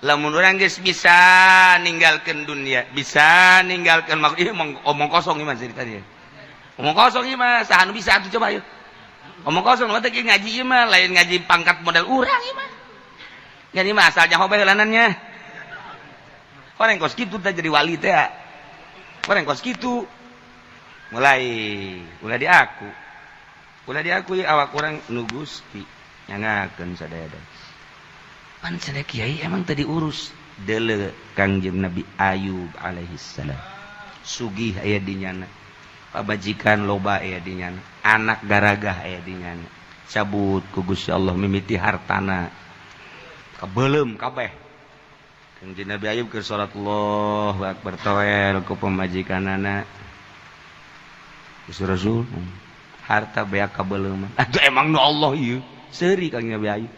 Speaker 3: Lamun urang geus bisa ninggalkeun dunia, bisa ninggalkeun mak ieu omong kosong ieu mah ceritanya. Omong kosong ieu mah, saha nu bisa atuh coba ieu. Omong kosong mah teh ngaji ieu mah lain ngaji pangkat model urang ieu mah. Jadi mah asal nyaho bae heulanannya. Orang kos kitu teh jadi wali teh. Orang kos kitu. Mulai ulah diaku. Ulah diakui awak urang nu Gusti nyangakeun sadaya. Pan cenah kiai emang tadi urus deuleu Kangjeng Nabi Ayub alaihi salam. Sugih aya di nyana. Pabajikan loba aya di nyana. Anak garagah aya di nyana. Cabut ku Gusti Allah mimiti hartana. Kabeuleum kabeh. Kangjeng Nabi Ayub keur salat, Allahu akbar, toel ku pamajikanana. Gusti Rasul, harta beak kabeuleum. Atuh emang nu Allah ieu. Seuri Kangjeng Nabi Ayub.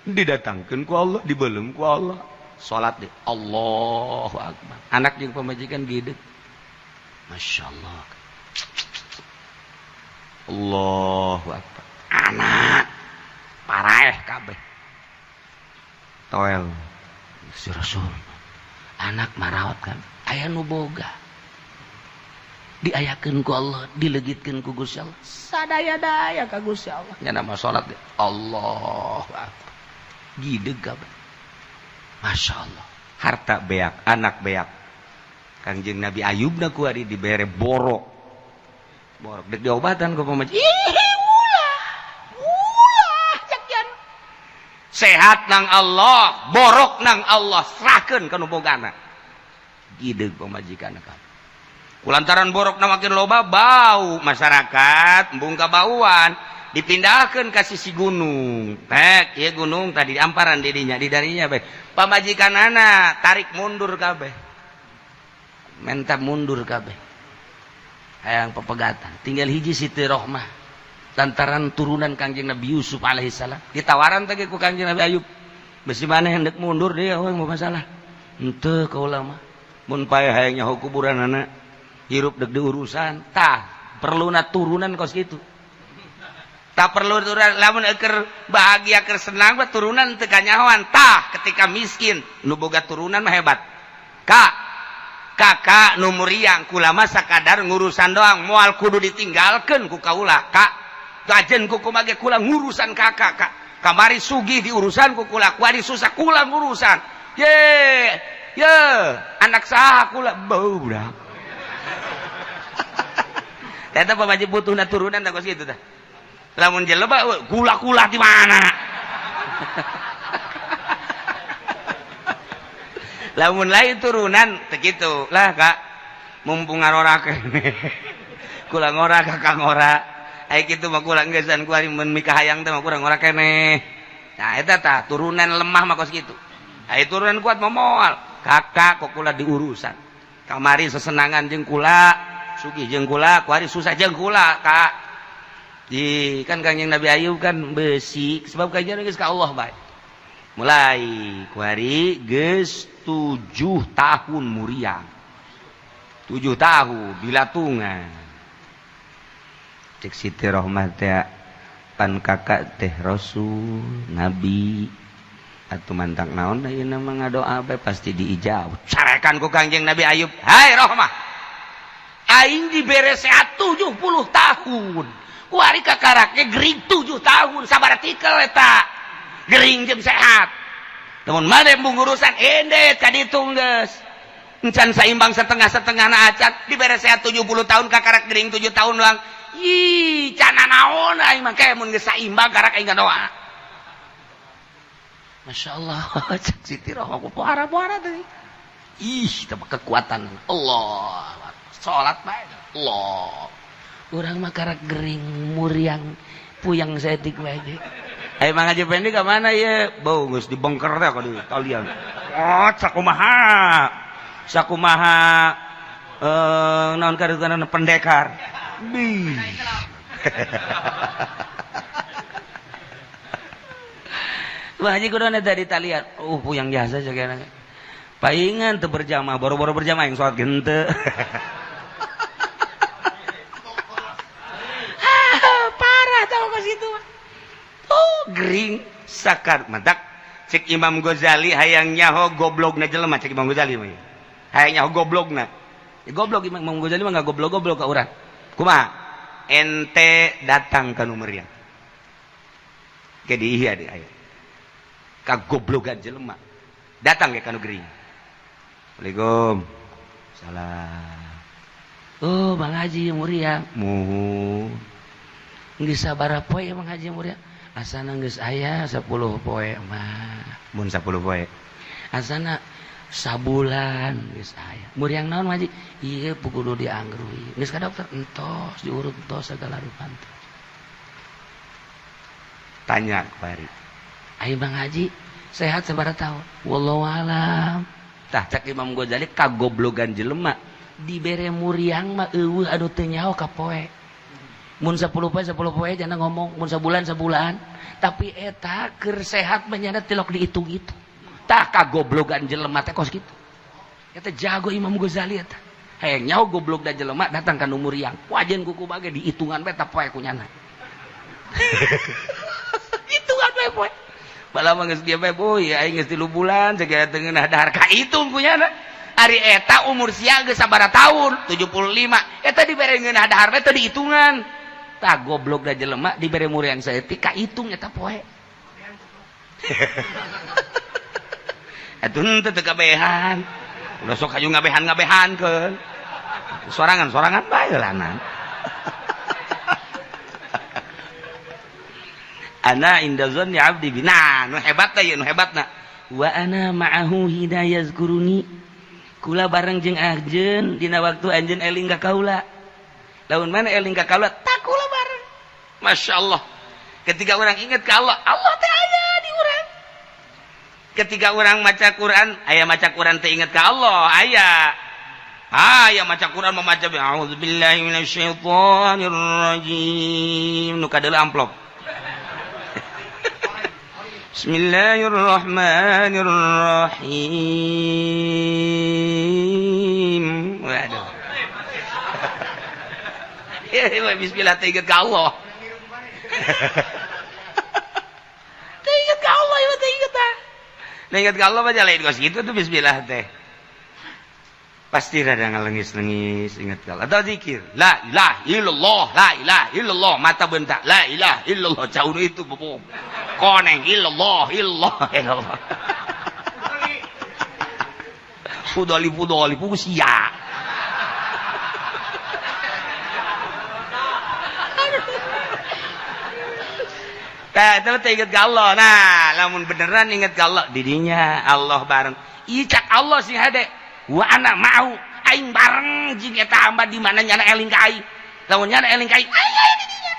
Speaker 3: Didatangkeun ku Allah, dibeuleum ku Allah. Salat deh, Allahu akbar. Anak jeung pamajikan gede. Masya Allah. Allahu akbar. Anak paraeh kabeh. Toel. Si Rasul. Anak marawat kan. Aya nu boga. Diayakeun ku Allah, dilegitkeun ku Gusti Allah. Sadaya-daya ka Gusti Allah. Nya nama salat deh. Allahu akbar. Gideg kabeh. Masya Allah. Harta beak, anak beak. Kangjeng Nabi Ayub na kuari dibere borok. Borok dek diobatan ku pamajikan. Ih, ulah. Ulah cakian. Sehat nang Allah, borok nang Allah, serahkeun ka nu bogana. Gideg pamajikan ka. Kulantaran borok na makin loba bau masyarakat, embung kabauan, dipindahkan ke sisi gunung. Tek, ieu gunung tadi amparan didinya, di darinya bae. Pamajikan anak tarik mundur kabeh. Menta mundur kabeh. Hayang pepegatan. Tinggal hiji Siti Rohmah. Lantaran turunan Kangjeng Nabi Yusuf alaihissalam. Ditawaran teh ku Kangjeng Nabi Ayub. Besi maneh hendak mundur dia oh mau masalah. Henteu kaula mah. Mun paeh hayang nyaho kuburanana hirup deg diurusan. Tah, perluna turunan kos kitu. Tak perlu turunan lamun eker bahagia keur senang mah turunan teu kanyahoan. Tah, ketika miskin nu boga turunan mah hebat. Kak, kakak nu muriang kula mah sakadar ngurusan doang moal kudu ditinggalkeun ku kaula. Kak, gajen ku kumaha ge kula ngurusan kakak, kak. Kamari sugih diurusan ku kula, kuari susah kula ngurusan. Ye, ye, anak saha kula bau budak. Eta pamaji butuhna turunan tah kos kitu tah. Lamun jelema kula-kula di mana? Lamun lain turunan teu kitu lah kak. Mumpung ngarora keneh. Kula ngora kakak ngora. Ai kitu mah kula geusan kuari mun mikahayang teh mah kurang ngora keneh. Nah eta tah turunan lemah mah kos kitu. Ai turunan kuat mah moal. Kakak kok kula diurusan. Kamari sesenangan jeung kula, sugih jeung kula, kuari susah jeung kula, Kak. Di kan Kangjeng Nabi Ayub kan besi sebab kanjeng geus ka Allah bae. Mulai kuari geus 7 tahun muriang. 7 tahun bilatungan. Cek Siti Rohmah teh pan kakak teh Rasul, Nabi atuh mantak naon ayeuna mah ngadoa bae pasti diijab. Carekan ku Kangjeng Nabi Ayub, "Hai Rohmah, aing dibere sehat 70 tahun. Kuari kakaraknya gering 7 tahun sabar tikel eta. Gering jeung sehat. Lamun maneh mung urusan endet ka ditu geus. Encan saimbang setengah-setengah na acan dibere sehat 70 tahun kakarak gering 7 tahun doang. Ih, cana naon aing mah kayak mun geus saimbang karak aing ngadoa." Masya Allah, cek Siti Rohmah ku puara-puara teh. Ih, itu kekuatan Allah. Salat bae. Allah. Urang mah karak gering muriang puyang saeutik bae ge. Ayo Mang Haji Pendi ka mana ye? Bau geus dibongkar teh ka di talian. Oh, sakumaha? Sakumaha naon kareukeunana pendekar. Bih. Wah haji kudu eta di talian. Oh, puyang jasa sagana. Paingan teu berjamaah, boro-boro berjamaah yang salat henteu. Parah tau kos kitu. Oh, gering sakar matak cek Imam Ghazali hayang nyaho goblogna jelema cek Imam Ghazali mah. Hayang nyaho goblogna. Ya, goblok Imam Ghazali mah enggak goblok-goblok ka urang. Kumaha? Ente datang ka nu meriang. Ke di ieu di aya. Kagoblogan jelema. Datang ke ka nu gering. Assalamualaikum. Salam. Oh, Bang Haji muriang. Muhun. Geus sabaraha poe Bang Haji muriang? Asana geus aya 10 poe mah. Mun 10 poe. Asana sabulan geus aya. Muriang naon Haji? Ieu kudu dianggrui. Geus ka dokter entos diurut entos sagala rupa entos. Tanya kuari. Ayo Bang Haji sehat sabaraha tahun? Wallahu alam. Tah cek Imam Ghazali kagoblogan jelema dibere muriang mah eueuh anu teu nyaho ka poe. Mun 10 poe 10 poe jangan ngomong, mun sabulan sabulan, tapi eta keur sehat mah nyana tilok dihitung-hitung. Tah kagoblogan jelema teh kos kitu. Eta jago Imam Ghazali eta. Hayang nyaho goblok da jelema datang ka nu muriang. Wajen kuku bage dihitungan bae ta poe ku nyana. Hitungan bae poe. Bala mah geus dia bae boy, aing geus 3 bulan sagala teu ngeunah dahar ka hitung ku nyana. Ari eta umur sia geus sabaraha tahun? 75. Eta dibere ngeunah dahar bae teu dihitungan. Tah goblok da jelema dibere muriang saeutik ka hitung eta poe. Atuh henteu teu kabehan. Udah sok hayu ngabehan-ngabehankeun. Sorangan-sorangan bae lanan. Ana inda zanni abdi bi. Nah, nu hebat teh nu hebatna. Wa ana ma'ahu hina yazkuruni. Kula bareng jeung anjeun dina waktu anjeun eling ka kaula. Lamun mana eling ka kaula, tak kula bareng. Masya Allah. Ketika orang ingat ke Allah, Allah teh aya di urang. Ketika orang maca Quran, aya maca Quran teh ingat ke Allah, aya. Ah, ya maca Quran, memaca a'udzubillahi minasyaitonirrajim, nu kadeula amplop. Bismillahirrahmanirrahim. Waduh. Ya, bismillah teh inget ka Allah. Teh inget ka Allah ya, teh inget ah. Nah, inget ka Allah mah lain kos kitu tuh bismillah teh. Pasti rada ngalengis-lengis inget ka Allah. Atau zikir, la ilaha illallah, la ilaha illallah, mata bentak, la ilaha illallah, jauh itu bobom. Koneng illallah, illallah, illallah. Fudoli fudoli sia. Nah, itu teh inget ka Allah. Nah, lamun beneran inget ka Allah, didinya Allah bareng. Ieu cak Allah sing hade. Wa ana mau aing bareng jeung eta hamba di mana nyana eling ka aing. Lamun nyana eling ka aing, aing aya di dinya.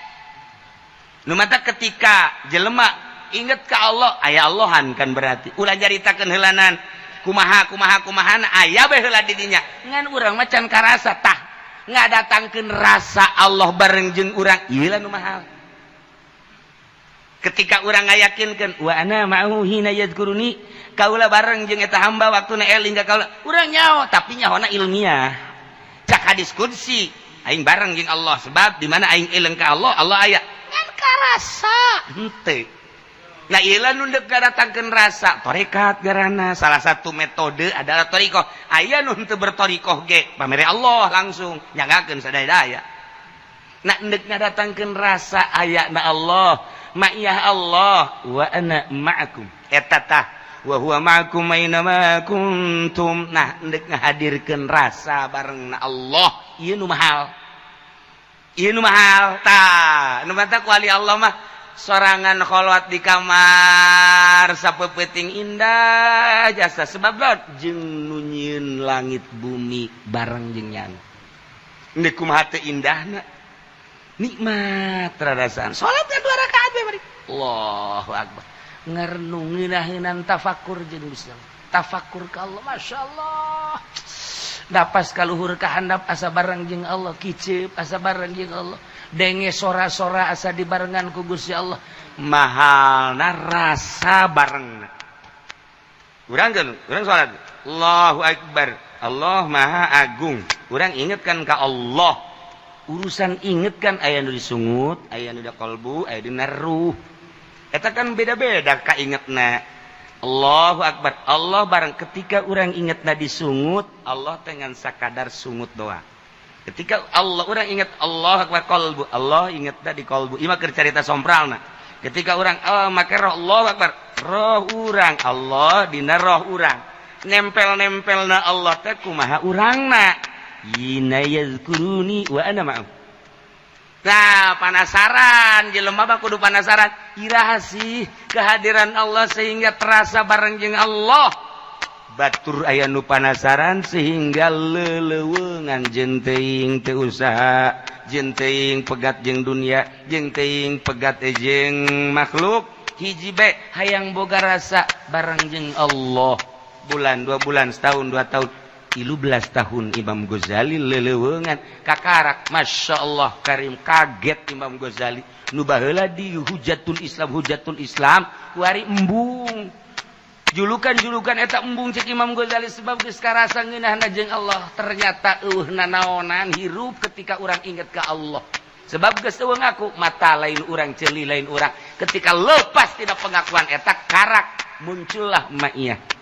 Speaker 3: Nu mata ketika jelema inget ka Allah, aya Allahan kan berarti. Ulah nyaritakeun heulanan kumaha kumaha kumahana aya bae heula di dinya. Ngan urang mah can karasa tah. Ngadatangkeun rasa Allah bareng jeung urang, ieu lah nu mahal. Ketika urang ngayakinkeun wa ana ma'ahu hina yadhkuruni, kaula bareng jeung eta hamba waktuna eling ka kaula, urang nyaho tapi nyahona ilmiah. Cak hadis qudsi, aing bareng jeung Allah sebab di mana aing eling ka Allah, Allah aya. Ngan karasa henteu. Nah, ieu lah nu deuk ngadatangkeun rasa tarekat garana. Salah satu metode adalah thariqah. Aya nu henteu berthariqah ge pamere Allah langsung nyangakeun sadaya-daya. Nah, deuk ngadatangkeun rasa aya na Allah, ma'iyah Allah wa ana ma'akum. Eta tah wa huwa ma'akum aina ma kuntum. Nah, deuk ngahadirkeun rasa bareng na Allah, ieu nu mahal. Ieu nu mahal tah. Nu mata ku ahli Allah mah sorangan kholwat di kamar sapeupeting indah jasa sebab lot jeung nu nyieun langit bumi bareng jeung nyana. Deuk kumaha teu indahna? Nikmat rarasaan. Salat kan 2 rakaat we bari. Allahu akbar. Ngerenung ngeunaheunnan tafakur jeung Gusti Allah. Tafakur ka Allah, masyaallah. Dapas kaluhur ka handap asa bareng jeung Allah, kiceup asa bareng jeung Allah. Denge sora-sora asa dibarengan ku Gusti Allah. Mahalna rasa bareng. Urang kan, urang salat. Allahu akbar. Allah Maha Agung. Urang ingetkan ka Allah. Urusan inget kan aya nu disungut, aya nu di kalbu, aya dina ruh. Eta kan beda-beda kaingetna. Allahu akbar. Allah bareng ketika urang ingetna disungut, Allah dengan sakadar sungut doa. Ketika Allah urang inget Allah akbar kalbu, Allah ingetna di kalbu. Ieu mah keur carita sompralna. Ketika urang oh, make roh Allah akbar, roh urang Allah dina roh urang. Nempel-nempelna Allah teh kumaha urangna. Yina yazkuruni wa ana ma'ahu. Nah, panasaran jelema mah kudu panasaran. Iraha sih kehadiran Allah sehingga terasa bareng jeung Allah. Batur aya nu panasaran sehingga leleuweungan jeung teuing teu usaha, jeung teuing pegat jeung dunia, jeung teuing pegat jeung makhluk. Hiji bae hayang boga rasa bareng jeung Allah. Bulan, 2 bulan, setahun, 2 tahun. 13 tahun Imam Ghazali leleuweungan kakarak. Masya Allah karim, kaget Imam Ghazali nu baheula di hujatul Islam, hujatul Islam kuari embung julukan-julukan eta embung cek Imam Ghazali sebab geus karasa ngeunahna jeung Allah. Ternyata eueuh nanaonan hirup ketika urang inget ka Allah sebab geus eueuh ngaku mata lain urang, ceuli lain urang. Ketika lepas tina pengakuan eta karak muncullah ma'iyah,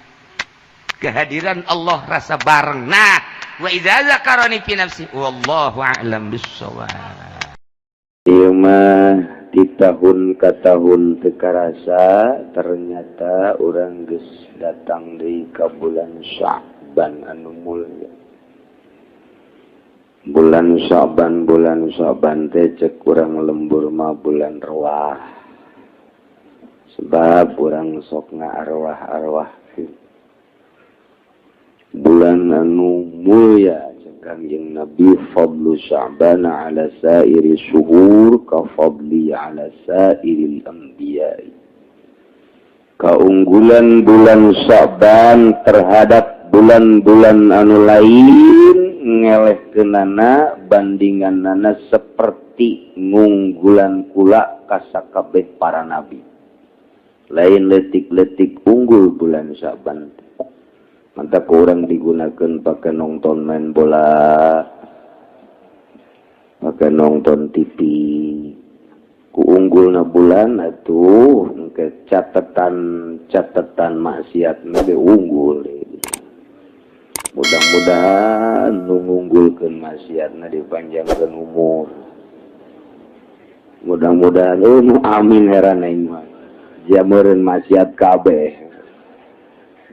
Speaker 3: kehadiran Allah, rasa bareng. Nah, wa idza zakarani fi nafsi wallahu a'lam bissawab.
Speaker 2: Ieu mah di tahun ka tahun teu karasa ternyata urang geus datang deui ka bulan Sya'ban anu mulia. Bulan Sya'ban, bulan Sya'ban teh cek urang lembur mah bulan ruah. Sebab urang sok ngaarwah-arwah. Bulan anu mulia cek Kangjeng Nabi, fadlu Sya'ban ala sairi syuhur ka fadli ala sairil anbiya. Keunggulan bulan Sya'ban terhadap bulan-bulan anu lain Ngelehkeunana bandinganana seperti ngunggulan kula ka sakabeh para nabi. Lain letik-letik unggul bulan Syaban. Mantap kurang digunakan pakai nonton main bola, pakai nonton TV. Ku unggulna bulan atuh ke catatan catatan maksiat ge unggul. Mudah-mudahan nu ngunggulkeun maksiatna dipanjangkeun umur. Mudah-mudahan, oh nu amin, heran aing mah. Jameureun maksiat kabeh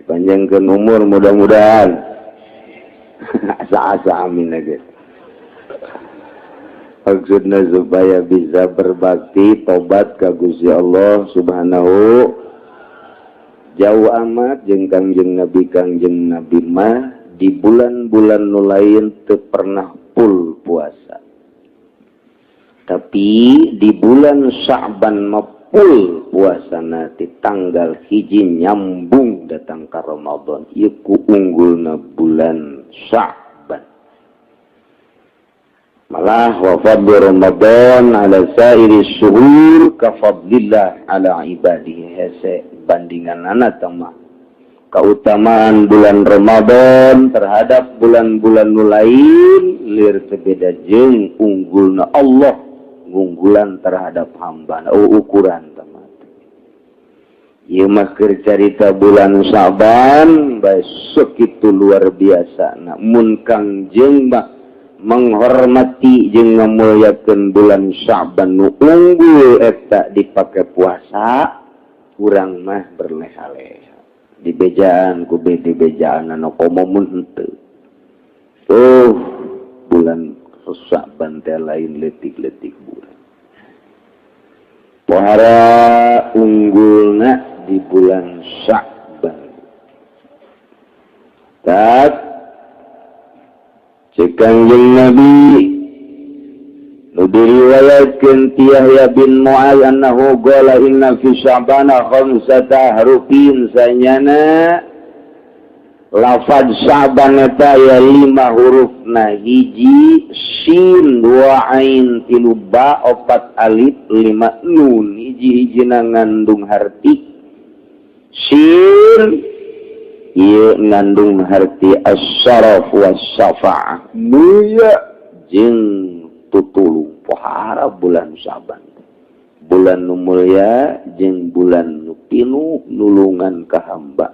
Speaker 2: dipanjangkeun umur, mudah-mudahan asa-asa amin aja. Maksudnya supaya bisa berbakti tobat ka Gusti Allah Subhanahu. Jauh amat jeung Kangjeng Nabi. Kangjeng Nabi mah di bulan-bulan nu lain teu pernah full puasa, tapi di bulan Sya'ban mah full puasa di tanggal 1 nyambung datang ke Ramadan. Ieu ku unggulna bulan Sya'ban. Malah wa fadlu Ramadan ala sairi syuhur ka fadlillah ala ibadihi. Hese bandingan anak mah keutamaan bulan Ramadan terhadap bulan-bulan nu lain lir teu jeung unggulna Allah ngunggulan terhadap hamba. Oh, ukuran teman. Ieu mah keur carita bulan Syaban besok itu luar biasa. Nah, mun Kangjeng mah menghormati jeung ngamuliakeun bulan Syaban nu unggul eta dipake puasa, urang mah berleha-leha di bejaan ku di bejaan anu komo mun henteu. Tuh, bulan Syaban teh lain letik-letik bulan. Pohara unggulna di bulan Sya'ban. Tak cek Kangjeng Nabi nu diriwayatkeun ti Yahya bin Mu'adz annahu qala inna fi sya'bana khamsata harufin, sanyana lafaz Sya'ban eta ya lima hurufna: hiji sin, dua ain, tilu ba, opat alif, lima nun. Hiji-hijina ngandung harti. Sin ieu ngandung harti as-syaraf was-syafa'ah, mulia jeung tutulung. Pohara bulan Syaban, bulan nu mulia jeung bulan nu pinuh nulungan ka hamba.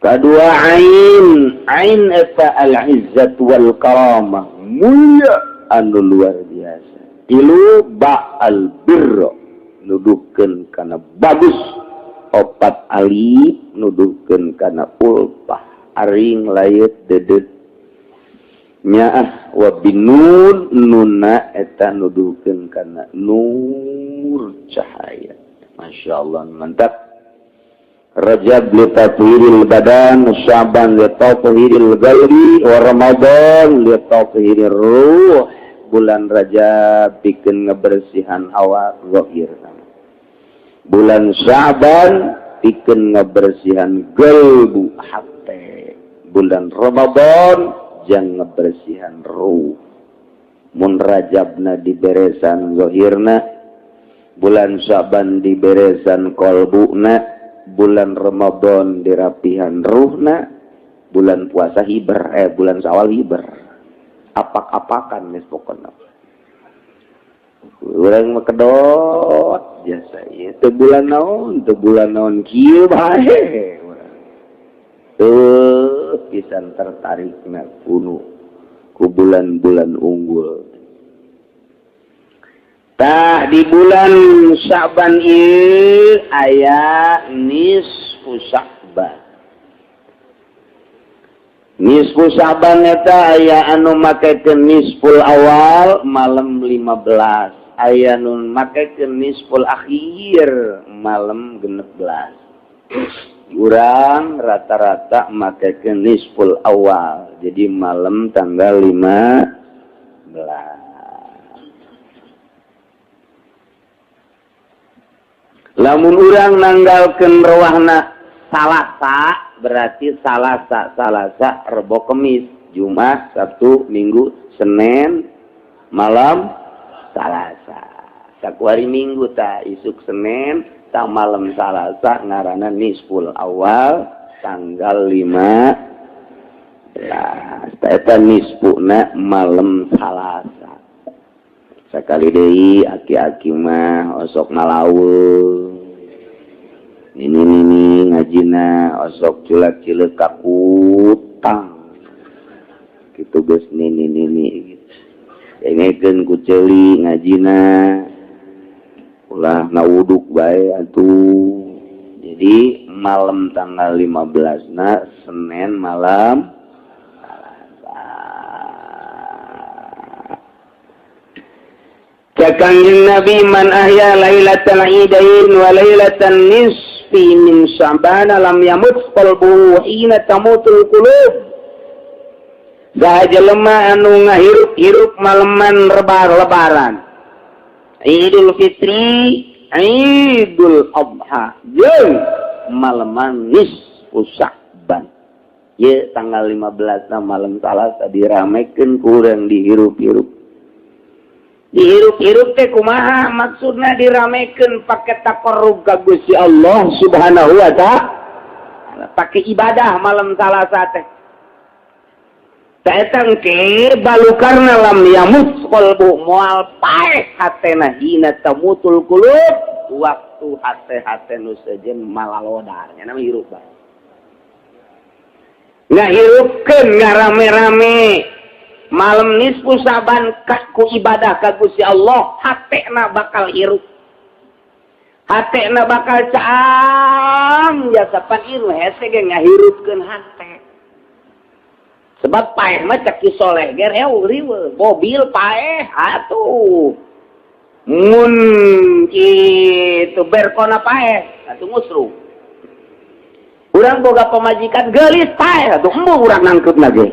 Speaker 2: Kedua ain, ain eta al-izzat wal karamah, mulia anu luar biasa. Tilu ba, al birra, nuduhkeun kana bagus. Opat alif nuduhkeun kana ulfah, aring layet dedet nyaah. Wa binun, nuna eta nuduhkeun kana nur, cahaya. Masya Allah, mantap. Rajab li tathhiril badan, Sya'ban li tathhiril qalbi, wa Ramadan li tathhirir ruh. Bulan Rajab bikin ngebersihan awak zahir. Bulan Sya'ban bikin ngebersihan gelbu, hati. Bulan Ramadan jang ngebersihan ruh. Mun Rajabna diberesan zahirna, bulan Sya'ban diberesan kolbuna, bulan Ramadan dirapihan ruhna, bulan puasa hiber, eh, bulan Syawal hiber. Apak-apakan geus pokona. Urang mah kedot jasa ieu teu bulan naon, teu bulan naon, kieu bae. Tuh pisan tertarikna kuno ku bulan-bulan unggul. Tah, di bulan Sya'ban ieu aya nisfu Sya'ban. Nisfu Sya'ban eta aya anu makekeun nisful awal, malam 15, aya nu makekeun nisful akhir, malam 16. Urang rata-rata makekeun nisful awal, jadi malam tanggal 15. Lamun urang nanggalkeun rewahna Salasa, berarti Salasa, Salasa, Rebo, Kemis.
Speaker 1: Jumat, Sabtu, Minggu, Senin malam Salasa. Sakuari Minggu ta isuk Senin ta malam Salasa ngaranna nisful awal tanggal 15. Eta nisfuna malam Salasa. Sakali deui, aki-aki mah osok ngalaweung, nini-nini ngajina osok culak-cileuk kakutang gitu. Geus nini-nini gitu, dengekeun ku ceuli ngajina, ulah ngawuduk bae atuh. Jadi malam tanggal 15 na Senin malam Salasa. Cek Kangjeng Nabi, "Man ahya lailatal idain wa lailatan nisfi min Sya'ban lam yamut qalbuhu hina tamutul qulub." Saha jelema anu ngahirup-hirup maleman lebaran Idul Fitri, Idul Adha jeung maleman nisfu Sya'ban ye tanggal 15 na malam Salasa diramekeun, kurang dihirup-hirup. Dihirup-hirup teh kumaha maksudna? Diramekeun pake taqarrub ka Gusti Allah Subhanahu wa Ta'ala, pake ibadah malam Salasa teh. Eta engke balukarna lam yamut qalbu, moal paeh hatena, hina tamutul qulub, waktu hate-hate nu sejen malalodar nya nama hirup bae. Ngahirupkeun, ngarame-rame malam nisfu Saban ku ibadah ka Gusti Allah, hatena bakal hirup, hatena bakal caang jasa pan ieu hese ge ngahirupkeun hate. Sebab paeh mah cek Ki Soleh ge riweuh, mobil paeh atuh, mun kitu berkona paeh atuh, ngusruh. Urang boga pamajikan geulis paeh atuh, embung urang nangkep lagi,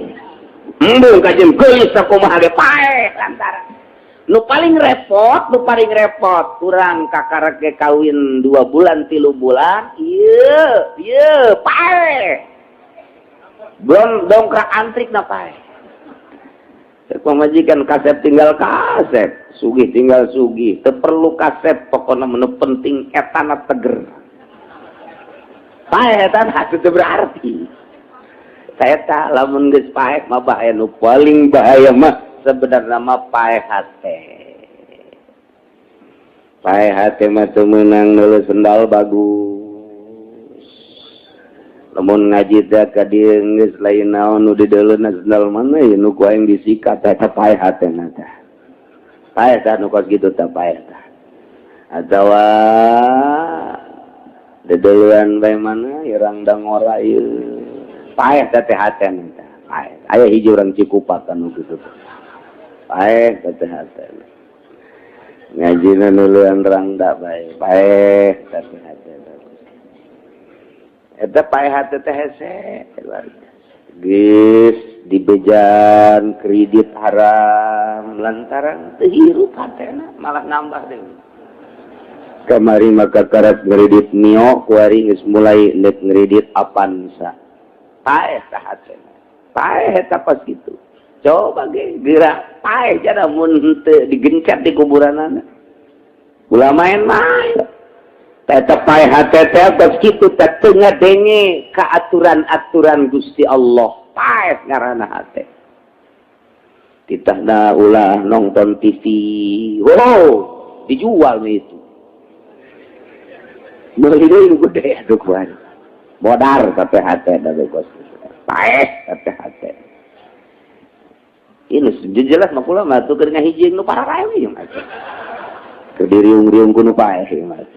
Speaker 1: embung kajem geulis sakumaha ge paeh. Lantaran nu paling repot, nu paling repot urang kakarek ge kawin 2 bulan, 3 bulan, iya iya paeh, belum dongkrak antrik na paeh. Pamajikan kasep tinggal kasep, sugih tinggal sugih, teu perlu kasep, pokoknya menu penting etana teger. Paeh eta teu berarti. Saya tak lamun geus paeh mah bahaya. Nu paling bahaya mah sebenarnya mah paeh hate. Paeh hate mah teu meunang neuleuh sendal bagus. Lamun ngaji teh ka dieu geus lain naon nu dideuleuna, sendal mana ya nu ku aing disikat, eta paeh hatena tah. Paeh tah nu kos kitu tah, paeh tah. Atawa dedeuleuan bae mana irang dangora ieu, paeh teh teh hatena tah, paeh. Aya hiji urang Cikupa anu kitu, paeh teh teh hatena. Ngajina nuluan rangda bae, paeh teh teh hatena. Eta paeh hate teh hese luar biasa. Geus dibejan kredit haram lantaran teu hirup hatena, malah nambah deui. Kamari maka karat ngredit Mio, kuari geus mulai nek ngredit Avanza, paeh tah hatena, paeh eta pas gitu. Coba ge geura paeh jada mun henteu digencet di kuburanana, ulah main-main. Eta paeh hate teh kos kitu teh, teu ngadenge ka aturan-aturan Gusti Allah, paeh ngaranna hate. Titahna ulah nonton TV, wow, dijual nih itu, meuli deui nu gede atuh kuari modar tapi hate da kos paeh tapi hate. Ini jelas mah kula mah tuh keur ngahiji nu pararae ieu mah. Keur diriung-riung ku nu paeh ieu mah.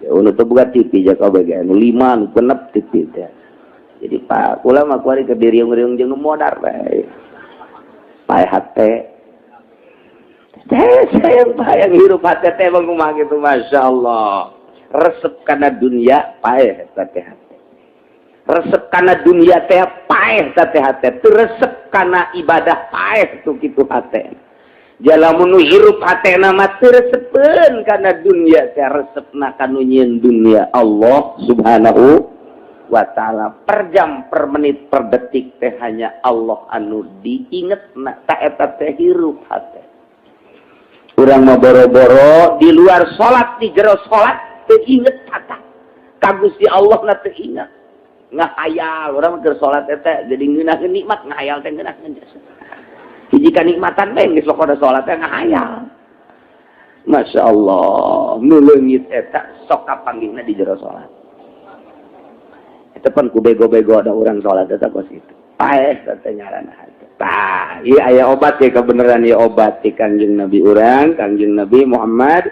Speaker 1: Ya nu teu boga TV ja kabeh ge nu 5 nu 6 TV teh. Jadi pak kula mah kuari keur diriung-riung jeung nu modar bae. Paeh hate. Teh sayang bayang hirup hate teh bang kumaha gitu, Masya Allah. Resep kana dunia paeh eta teh hate. Resep kana dunia teh paeh teh hate. Teu resep kana ibadah paeh tuh kitu hate. Jalamun nu hirup hatena mah teu resepeun kana dunia teh, resepna kanu nyieun dunia, Allah Subhanahu. wa ta'ala. Per jam, per menit, per detik teh hanya Allah anu diinget na ta eta teh hirup hate. Urang mah boro-boro di luar salat, di jero salat teu inget kata ka Gusti Allah na teu inget. Ngahayal urang mah keur salat eta jadi ngeunaheun nikmat, ngahayal teh ngeunaheun jasa. Hiji kanikmatan bae geus pokona salat teh ngahayal. Masya Allah, nu leungit eta sok kapanggihna di jero salat. Eta pan ku bego-bego ada orang salat eta kos kitu. Paeh teh nyaranna hate. Tah, ieu aya obat ya kebenaran ieu obat ti Kangjeng Nabi urang, Kangjeng Nabi Muhammad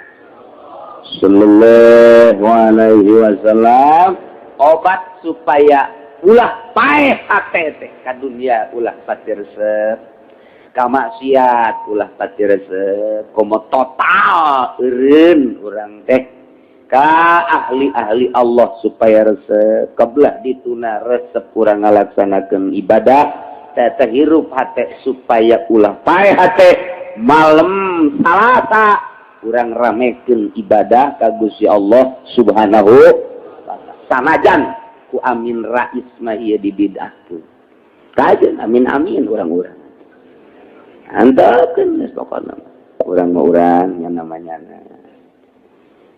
Speaker 1: sallallahu alaihi wasallam, obat supaya ulah paeh hate teh ka dunia, ulah pati resep ka maksiat, ulah pati resep, komo total eureun urang teh ka ahli-ahli Allah supaya resep kebelah dituna resep urang ngalaksanakeun ibadah teh teh hirup hate supaya ulah paeh hate. Malam Salasa urang ramekeun ibadah ka Gusti Allah Subhanahu sanajan ku Amin Rais mah ieu dibidahkeun. Kajeun amin amin urang-urang antepkeun geus pokona urang mah urang nya namanya.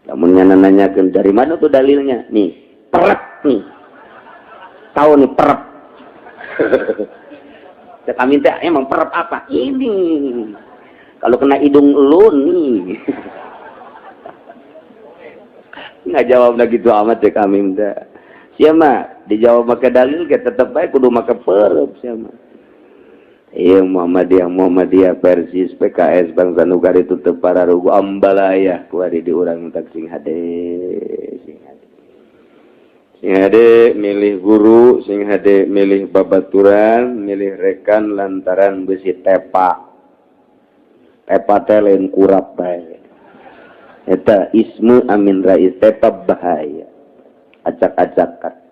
Speaker 1: Lamun nya nanyakeun dari mana tuh dalilnya, nih perep nih, tahu nih perep. Cek Amin teh emang perep apa ini kalau kena hidung lu nih? Nggak jawab lagi gitu amat cek Amin teh. Siapa dijawab pakai dalil kita tetep baik kudu make perep siapa. Iya, Muhammadiyah, Muhammadiyah, Persis, PKS, Bangsa Nugari itu teu pararugu ambalaya kuari di urang tak sing hade, sing hade, sing hade milih guru, sing hade milih babaturan, milih rekan lantaran besi tepa. Tepa teh lain kurap bae. Eta ismu Amin Rais tepa bahaya, acak-acakan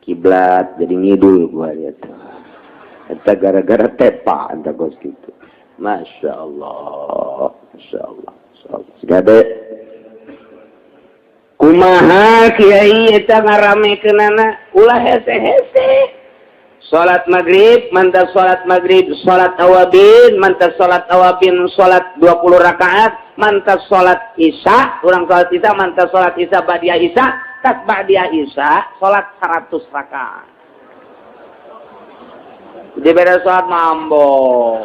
Speaker 1: kiblat jadi ngidul gua eta. Eta gara-gara tepa anta kos gitu. Masya Allah, Masya Allah, Masya Allah. Segade kumaha kiai eta ngaramekeunana? Ulah hese-hese. Salat maghrib, mantas salat maghrib, salat awabin, mantas salat awabin, salat 20 rakaat, mantas salat isya, urang salat isya, mantas salat isya, ba'diyah isya, tas ba'diyah isya, salat 100 rakaat. Di beda salat mambo.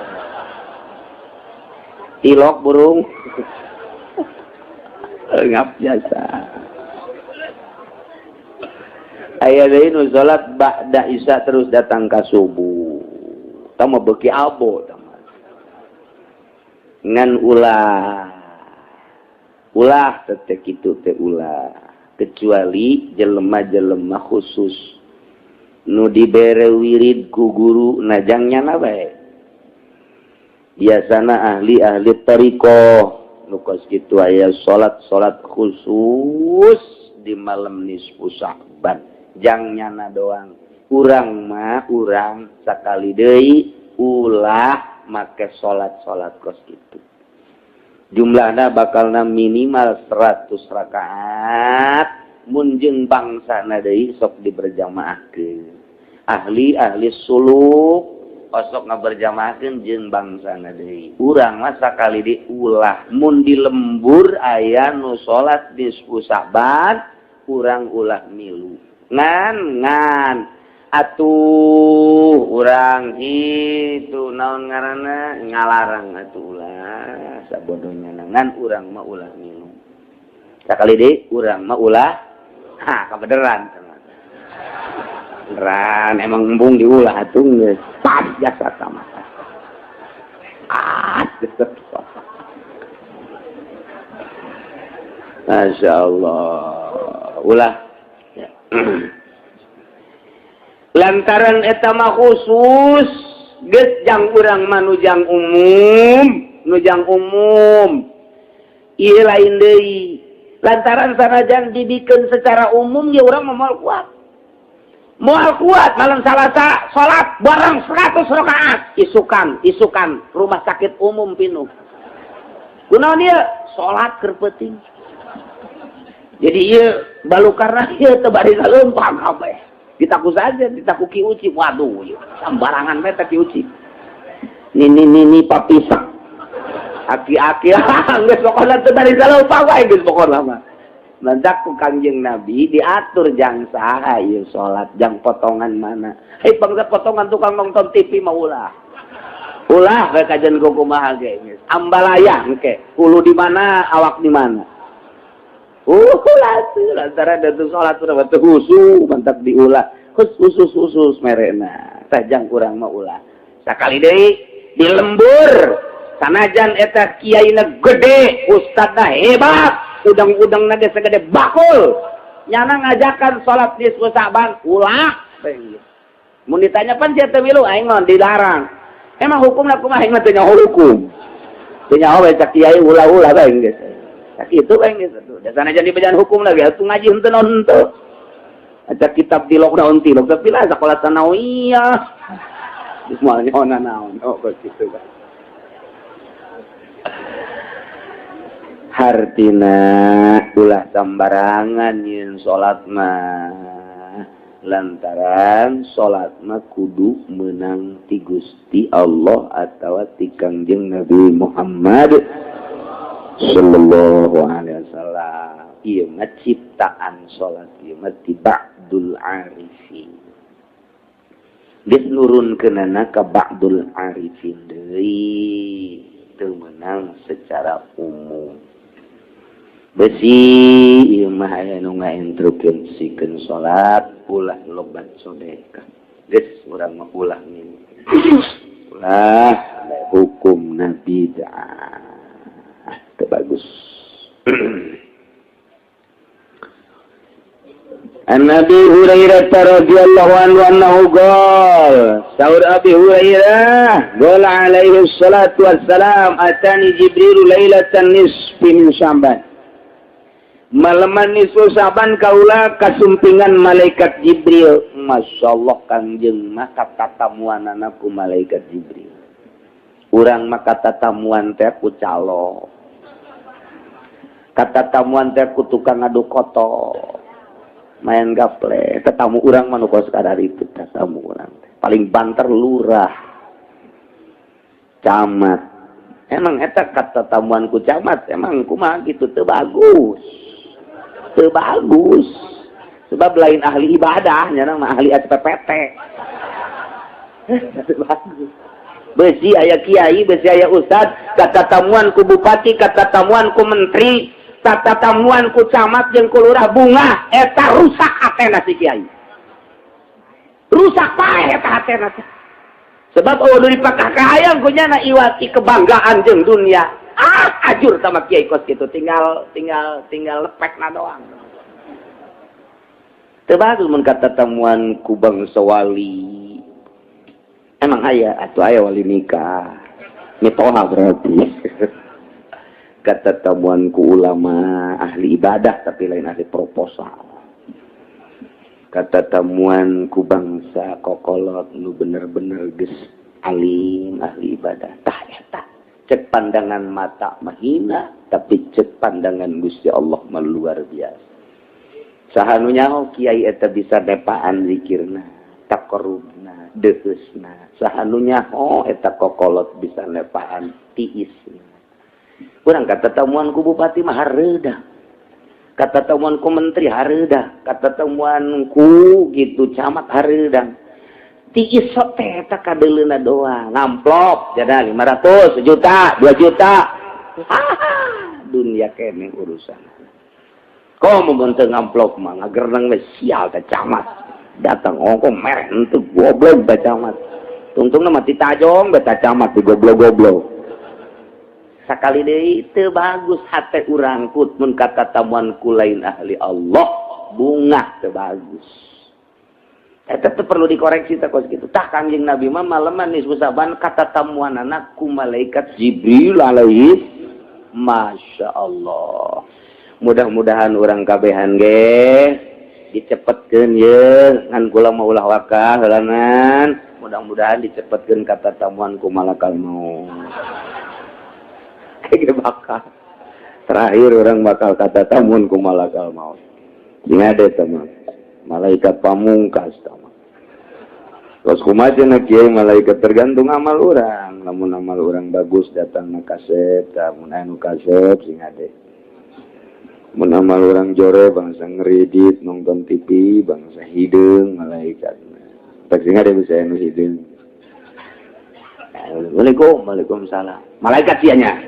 Speaker 1: Tilok burung. Ngap jasa. Aya deui nu salat ba'da isya terus datang ka subuh. Tah mah beuki abo tah mah. Ngan ulah. Ulah teh kitu teh ulah. Kecuali jelema-jelema khusus nu dibere wirid ku guru najang nyana bae. Biasana ahli-ahli thariqah nu kos kitu aya salat-salat khusus di malam nisfu Sya'ban jang nyana doang. Urang mah urang sakali deui ulah make salat-salat kos kitu. Jumlahna bakalna minimal 100 rakaat. Mun jeung bangsana deui sok diberjamaahkeun. Ahli-ahli suluk osok ngaberjamaahkeun jeung bangsana deui. Urang mah sakali di ulah. Mun di lembur aya nu salat nisfu Sya'ban, urang ulah milu. Ngan ngan atuh urang itu naon ngaranna ngalarang atuh ulah sabodohnya, ngan urang mah ulah milu. Sakali deui urang mah ulah. Ha, kebenaran. Beneran emang embung diulah atuh geus pas jasa sama. Ah, Masya Allah. Ulah. Ya. Lantaran eta mah khusus geus jang urang mah nujang umum, nujang umum. Ieu lain deui. Lantaran sanajan dibikin secara umum ya urang mah moal kuat. Moal kuat malam Salasa salat bareng 100 rakaat, isukan, isukan rumah sakit umum pinuh. Kunaon ieu? Salat keur peuting. Jadi ieu balukarna ieu teu bari saleumpang kabeh. Ditaku saja, ditaku Ki Uci. Waduh, ieu sambarangan bae teh Ki Uci. Nini nini papisak. Aki-aki geus pokona teu bari saleumpang wae geus pokona mah. Lantak ku Kangjeng Nabi diatur jang saha ieu salat, jang potongan mana. Hei, bangsa potongan tukang nonton TV mah ulah. Ulah we kajian ku kumaha ge geus. Ambalaya engke, hulu di mana, awak di mana. Ulah tuh lantaran da teu salat urang teu khusyuk, mantap diulah. Khusus khusus merena. Tah jang urang mah ulah. Sakali deui di lembur sanajan eta kiaina gede, ustadna hebat, udang-udang ge segede bakul. Nyana ngajakan salat nisfu Sa'ban ulah. Mun ditanya pan sia teu milu, aing mah dilarang. Emang hukumna kumaha, aing mah teu nyaho hukum. Teu nyaho we cak kiai ulah-ulah bae geus. Cak kitu bae geus atuh. Da sanajan dibejaan hukum lagi atuh ngaji henteu naon henteu. Aca kitab tilok naon tilok tapi lah sekolah sanawiyah. Geus moal nyaho naon oh kos kitu bae. Hartina ulah sambarangan yin salat mah, lantaran salat mah kudu menang ti Gusti Allah atawa ti Kangjeng Nabi Muhammad sallallahu alaihi wasallam. Ieu mah ciptaan salat ieu mah ti ba'dul arifin, geus nurunkeunana ka ba'dul arifin deui, teu meunang secara umum. Besi ieu mah aya nu ngainstruksikeun salat ulah lobat sedekah. Geus urang mah ulah minum. Ulah hukumna bid'ah. Teu bagus. An Abi Hurairah radhiyallahu anhu annahu qala, saur Abi Hurairah, qala alaihi salatu wassalam, atani Jibril lailatan nisfi min Sya'ban. Malaman nisfu Sa'ban kaula kasumpingan malaikat Jibril. Masya Allah, Kangjeng mah katatamuanana ku malaikat Jibril. Urang mah katatamuan teh ku calo. Katatamuan teh ku tukang adu koto. Main gaple. Tetamu urang mah nu kos kadar itu tetamu urang teh. Paling banter lurah. Camat. Emang eta katatamuan ku camat, emang kumaha gitu teu bagus. Teu bagus. Sebab lain ahli ibadah, nya mah ahli SPPT. Teu bagus. Besi aya kiai, besi aya ustad, katatamuan ku bupati, katatamuan ku menteri, katatamuan ku camat jeung ku lurah bunga, eta rusak hatena si kiai. Rusak paeh eta hatena teh. Sebab eueuh nu dipakah kahayang ku nyana iwati kebanggaan jeung dunia. Ah, ajur sama kiai kos gitu, tinggal tinggal tinggal lepekna doang. Teu bagus mun katatamuan ku bangsa wali. Emang aya atuh aya wali nikah. Mitoha berarti. Katatamuan ku ulama ahli ibadah tapi lain ahli proposal. Katatamuan ku bangsa kokolot nu bener-bener geus alim ahli ibadah. Tah eta cek pandangan mata mahina tapi cek pandangan Gusti Allah mah luar biasa. Saha nu nyaho kiai eta bisa nepaan zikirna, taqarrubna, deuheusna. Saha nu nyaho eta kokolot bisa nepaan tiisna. Urang katatamuan ku bupati mah hareudah. Katatamuan ku menteri hareudah, katatamuan ku gitu camat hareudang. Tiis teh eta kadeuleuna doang, ngamplop jada 500, sejuta, 2 juta. Dunia kene urusan. Komo mun teu ngamplop mah ngagerneng we sial teh camat. Datang ongko mereh henteu goblok teh camat. Tungtungna mah tajong beta camat di goblok-goblok. Sakali deui teu bagus hate urang kut mun katatamuan ku lain ahli Allah, bunga teu bagus. Eta teh perlu dikoreksi teh kos kitu. Tah Kangjeng Nabi mah maleman nisfu Sa'ban katatamuanana ku malaikat Jibril alaihi. Masya Allah. Mudah-mudahan urang kabehan ge dicepetkeun ye, ngan kula mah ulah wakah heulanan. Mudah-mudahan dicepetkeun katatamuan ku malakal maut. Kayak bakal. Terakhir urang bakal katatamun ku malakal maut. Sing hade teman. Malaikat pamungkas teman. Terus kumaha cenah kiai malaikat, tergantung amal urang. Lamun amal urang bagus, datang na kasep, lamun anu kasep sing hade. Mun amal urang jore, bangsa ngeridit nonton TV, bangsa hideung malaikat. Tak sing hade bisa anu hideung. Assalamualaikum, waalaikumsalam. Malaikat sianya.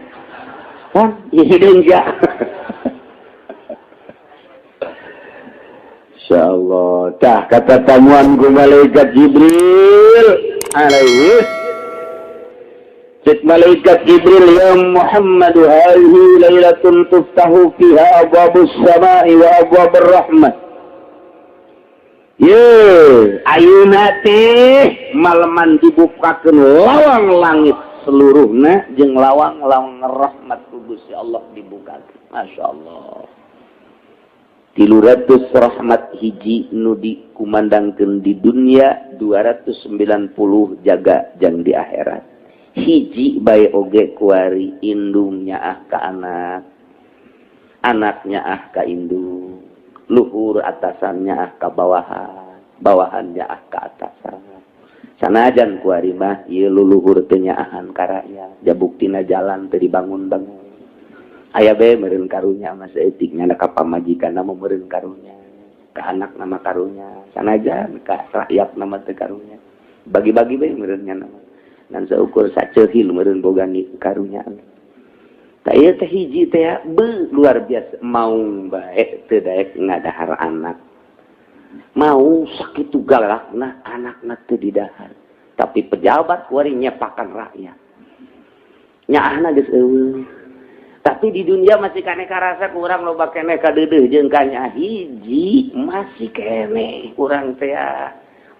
Speaker 1: Kan, hideung sia. Insyaallah. Tah kata tamuan ku malaikat Jibril alaihi. Cek malaikat Jibril, ya Muhammad, hadhihi lailatun tuftahu fiha abwabus samai wa abwabur rahmah. Ye, ayeuna teh maleman dibukakeun lawang langit seluruhna jeung lawang-lawang rahmat ku Gusti Allah dibukakeun. Masyaallah. 300 rahmat hiji nu dikumandangkeun di dunia, 290 jaga jang di akhirat. Hiji bae oge kuari indung nyaah ka anak, anaknya ah ka indung, luhur atasannya ah ka bawahan, bawahannya ah ka atasan. Sanajan kuari mah ieu luluhur teu nyaahan ka rakyat, jabuktina jalan teu dibangun-bangun. Aya bae meureun karunya mah saeutik nya ka pamajikan mah meureun karunya, ka anak nama karunya, sanajan ka rakyat nama teu karunya. Bagi-bagi bae meureun nya nama. Ngan saukur saceuhil meureun boga karunya. Tah ieu teh hiji teh be luar biasa, mau bae teu daek ngadahar anak. Mau sakitu galakna anakna teu didahar. Tapi pejabat kuari nyepakan rakyat. Nyaahna geus eueuh. Tapi di dunia masih kene karasa kurang loba kene kadeudeuh jeung kanya hiji masih kene kurang teh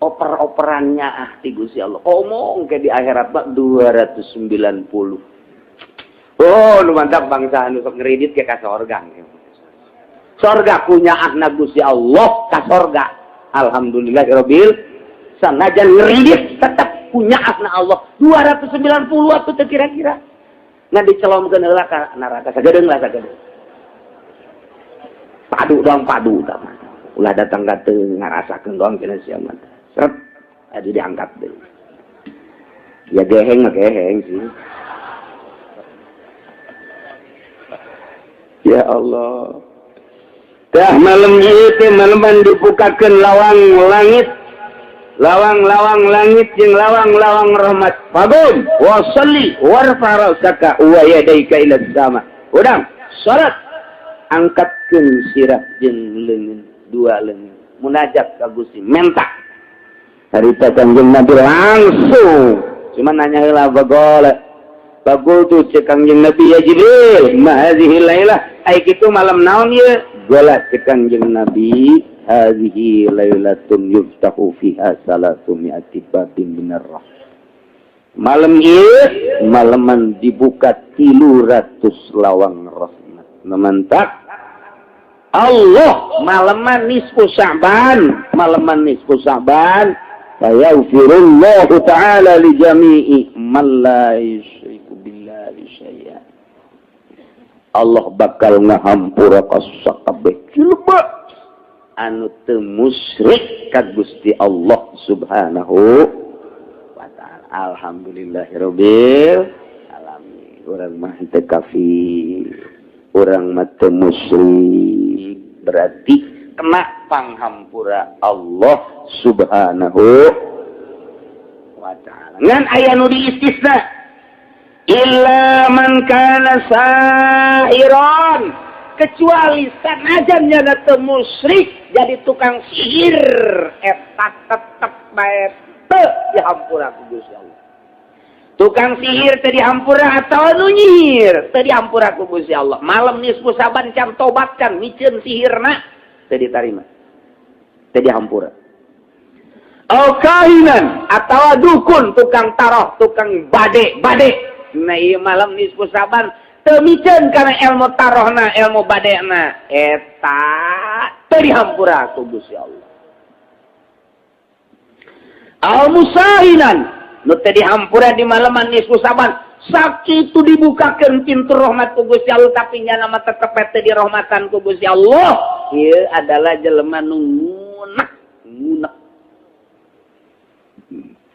Speaker 1: oper-operannya ah ti Gusti Allah. Omong ke di akhirat bak 290. Oh, nu mantap bangsa anu sok ngeridit ke ka sorga. Sorga punya ahna Gusti Allah ka sorga. Alhamdulillahirabbil sanajan ngeridit tetap punya ahna Allah 290 atuh teu kira-kira. Ngan dicelomkeun heula ka neraka sagedeung lah sagedeung. Padu doang padu tah mah. Ulah datang ka teu ngarasakeun doang cenah sia mah. Seret atuh diangkat deui. Ya geheng mah geheng sih. Ya Allah. Tah malam ieu teh maleman dibukakeun lawang langit. Lawang-lawang langit jeung lawang-lawang rahmat. Fagum wa salli warfa ra'saka wa yadayka ila sama. Udang salat angkatkeun sirah jeung leungeun, dua leungeun. Munajat ka Gusti menta. Harita Kangjeng Nabi langsung cuma nanya heula bagol. Bagul tu cek Kangjeng Nabi, ya Jibril, ma hadhihi lailah? Ai kitu malam naon ieu? Gola cek Kangjeng Nabi, hadhihi lailatun yuftahu fiha salatu mi'ati babin minar rahmah. Malam ieu malaman dibuka 300 lawang rahmat. Memantak Allah malaman nisfu Sya'ban, malaman nisfu Sya'ban fayaghfirullahu ta'ala li jami'i man la yusyriku billahi syai'a. Allah bakal ngahampura ka sakabeh jelema anu teu musyrik ka Gusti Allah Subhanahu wa ta'ala. Alhamdulillahirabbil alamin. Urang mah teu kafir, urang mah teu musyrik, berarti kena panghampura Allah Subhanahu wa ta'ala. Ngan aya nu diistisna, illa man kana sahiran, kecuali sanajan nya teu musyrik jadi tukang sihir eta tetep bae teu dihampura ku Gusti Allah. Tukang sihir teu dihampura atawa nu nyihir teu dihampura ku Gusti Allah. Malam nisfu Saban can tobat can miceun sihirna teu ditarima, teu dihampura. Au kahinan atawa dukun, tukang taroh, tukang bade bade. Nah ieu malam nisfu Saban teu miceun kana ilmu tarohna, ilmu badena, eta teu dihampura ku Gusti Allah. Al musahinan nu teu dihampura di malaman nisfu Saban Sakitu dibukakeun pintu rahmat ku Gusti Allah, tapi nyana mah tetep teu dirahmatan ku Gusti Allah. Ieu adalah jelema nu ngunek ngunek,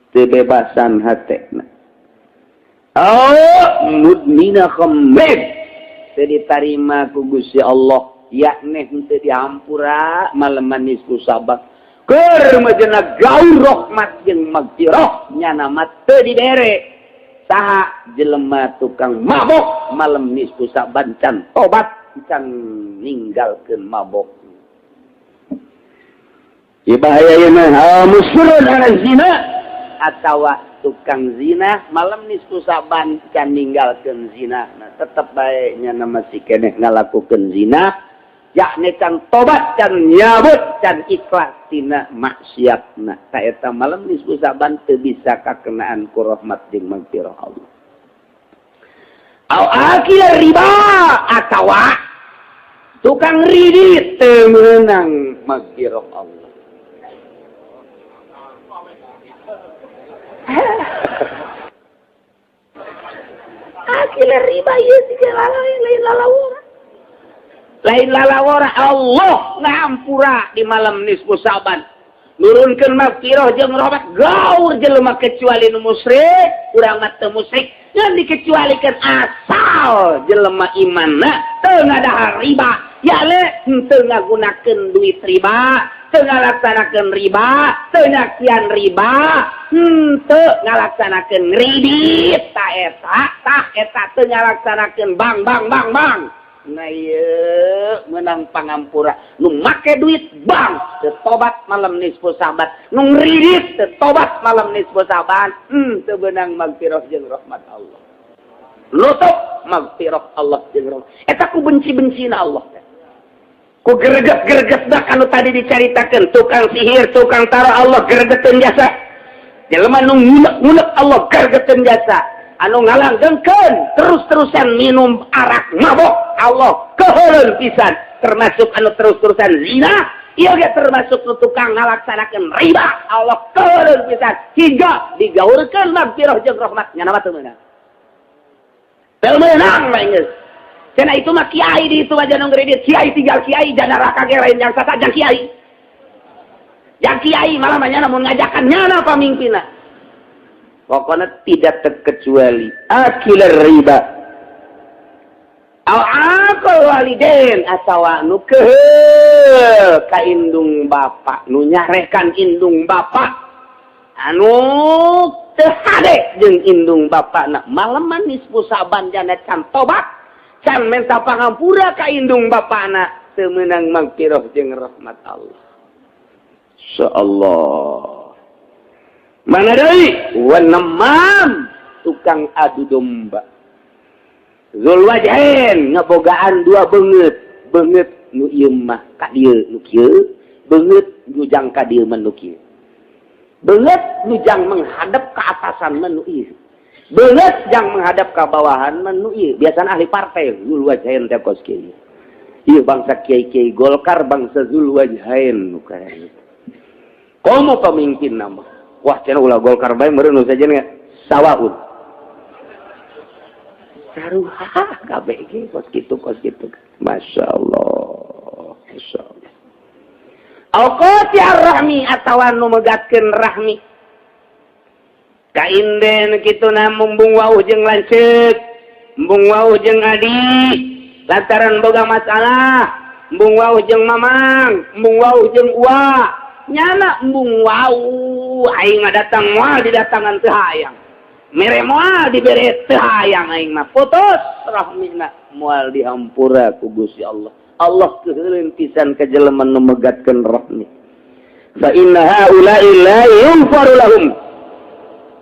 Speaker 1: teu bebasan hatena. Oh, mudmina khamrin, teu ditarima ku Gusti Allah, yakni henteu dihampura malam nisfu Sa'ban. Keur majena gaur rahmat jeung magfirah, nyana mah teu dibere. Saha? Jelema tukang mabok malam nisfu Sa'ban, can tobat, can ninggalkeun mabok. Ieu bahaya ieu mah. Musirrun ala zina, atawa tukang zina malam nisfu Sa'ban, can ninggalkeun zina. Nah, tetep bae nyana masih keneh ngalakukeun zina, yakni can tobat, can nyabut, can ikhlas tina maksiatna. Ta eta malam nisfu Sa'ban teu bisa kakenaan ku rahmat jeung magfirah Allah. Au akil riba, atawa tukang ridit, teu meunang magfirah Allah. Akil riba ieu siga lain lalawora, lain lalawora. Allah ngahampura di malam nisfu Sa'ban, nurunkeun magfirah jeung rahmat gaur jelema kecuali nu musyrik. Urang mah teu musyrik, ngan dikecualikeun asal jelema imanna teu ngadahar riba, ya le henteu ngagunakeun duit riba, teu ngalaksanakeun riba, teu nyakian riba, henteu ngalaksanakeun ngridit. Ta eta, tah eta teu ngalaksanakeun bank bank bank bank. Nah, ieu menang pangampura. Nu make duit bank teu tobat malam nisfu Sa'ban, nu ngridit teu tobat malam nisfu Sa'ban, teu beunang magfirah jeung rahmat Allah. Nutup magfirah Allah jeung rahmat eta ku benci-bencina Allah, ku greget-greget dah. Anu tadi dicaritakeun, tukang sihir, tukang taro, Allah gregeteun jasa. Jelema nu ngunek-ngunek, Allah gregeteun jasa. Anu ngalanggengkeun terus-terusan minum arak mabok, Allah keheuleun pisan. Termasuk anu terus-terusan zina ieu ge, termasuk nu tukang ngalaksanakeun riba, Allah keheuleun pisan hingga digaurkeun magfirah jeung rahmat. Nya mah teu meunang, teu meunang mah geus. Cenah itu mah kiai di itu aja nu ngredit. Kiai tinggal kiai, jangan neraka ge lain jang sata, jang kiai. Jang kiai malah mah nyana mun ngajakan nyana pamimpinna. Pokoknya tidak terkecuali akil riba. Aw aqal walidain, atawa nu keheul ka indung bapak, nu nyarekan indung bapak, anu teu hade jeung indung bapakna malaman nisfu Sa'ban, jana can tobat, can minta pangampura ka indung bapakna, teu meunang magfirah jeung rahmat Allah. Insyaallah. Mana deui? Wanemam, tukang adu domba. Zul wajhain, ngebogaan dua beungeut. Beungeut nu ieu mah ka dieu nu kieu, beungeut nu jang ka dieu mah nu kieu. Beungeut nu jang menghadap ke atasan mah nu ieu. Beungeut jang menghadap ke bawahan mah nu ieu. Biasana ahli partai zul wajhain teh kos kieu. Ieu bangsa kiai-kiai Golkar, bangsa zul wajhain nu kaya gitu. Komo pemimpin nama. Wah, cenah ulah Golkar bae meureun nu sajen sawaun. Saruha kabeh ge kos kitu, kos kitu. Masya Allah. Masya Allah. Au qati rahmi, atawa nu megatkeun rahmi. Kainden kitu na, embung wauh jeung lanceuk, embung wauh jeung adi lantaran boga masalah, embung wauh jeung mamang, embung wauh jeung uwa. Nyana embung wauh, aing mah datang moal didatangan teu hayang. Mere moal dibere teu hayang, aing mah putus rahmina, moal dihampura ku Gusti Allah. Allah keuheuleun pisan ka jelema nu megatkeun rahmi. Fa inna haula'i la yughfaru lahum.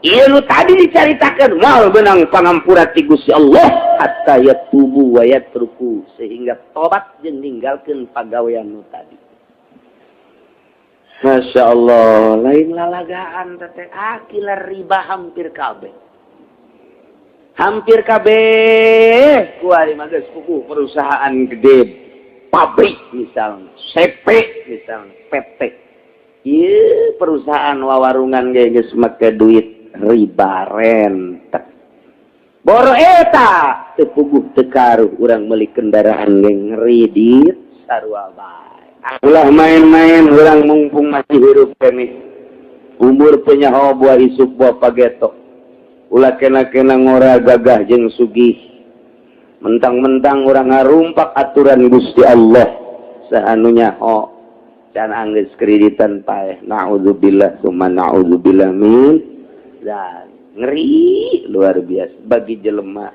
Speaker 1: Ieu nu tadi dicaritakeun moal beunang pangampura ti Gusti Allah hatta yatubu wa yatruku, sehingga tobat jeung ninggalkeun pagawean nu tadi. Masya Allah, lain lalagaan teh akila riba hampir kabeh. Hampir kabeh kuari mah geus puguh perusahaan gede, pabrik misalnya, CP misalnya, PT. Ieu perusahaan wawarungan ge geus make duit riba rentek. Boro eta teu puguh teu karuh urang meuli kendaraan ge ngredit sarua bae. Ulah main-main urang, mumpung masih hirup keneh. Umur teu nyaho buah isuk buah pageto. Ulah kena-kena ngora gagah jeung sugih. Mentang-mentang urang ngarumpak aturan Gusti Allah. Saha nu nyaho can anggeus kreditan paeh. Naudzubillah summa naudzubillah min dan ngeri luar biasa bagi jelema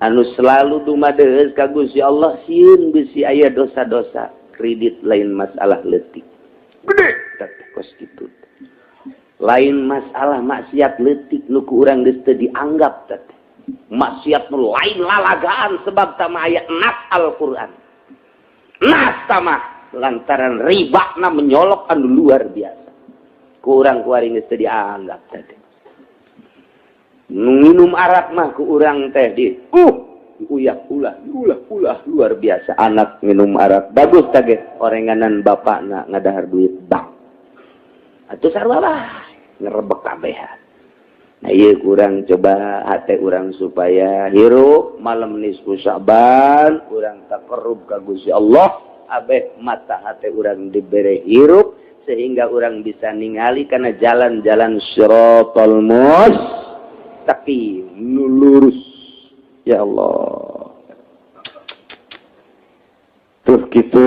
Speaker 1: anu selalu dumadeus ka Gusti Allah, sieun bisi aya dosa-dosa. Kredit lain masalah leutik, gede teh kos kitu. Lain masalah maksiat leutik nu ku urang geus teu dianggap teh maksiat nu lain lalagaan, sebab tama aya nas Al-Qur'an, nas tamah lantaran riba na menyolok anu luar biasa. Ku urang kuari geus teu dianggap teh. Minum arak mah ku urang teh di uyak ulah ulah ulah luar biasa. Anak minum arak bagus tage orenganan bapakna ngadahar duit bank atuh, sarua lah ngerebek kabehan. Nah, ieu kurang coba hate urang supaya hirup malam nisfu Sya'ban urang taqarrub ka Gusti Allah, abeh mata hate urang dibere hirup sehingga urang bisa ningali karena jalan-jalan siratal mustaqim nu lurus. Ya Allah, tuh kitu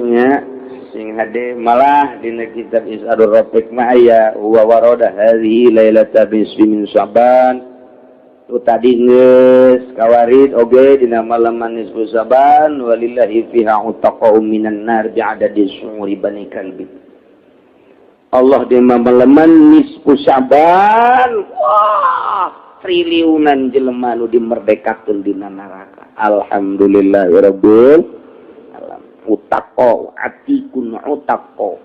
Speaker 1: nya, sing hade. Malah dina kitab Is'adur Rafiq mah aya wa warada hadhihi lailata nisfi min Sya'ban. Tu tadi geus kawarid oge dina malam nisfu Sya'ban, walillahi fiha utaqa'u minan nar bi'adadi syu'uri bani kalbi. Allah di malaman nisfu Sya'ban, wah, triliunan jelema nu dimerdekakeun dina neraka. Alhamdulillahirabbil utaqo atikun utaqo,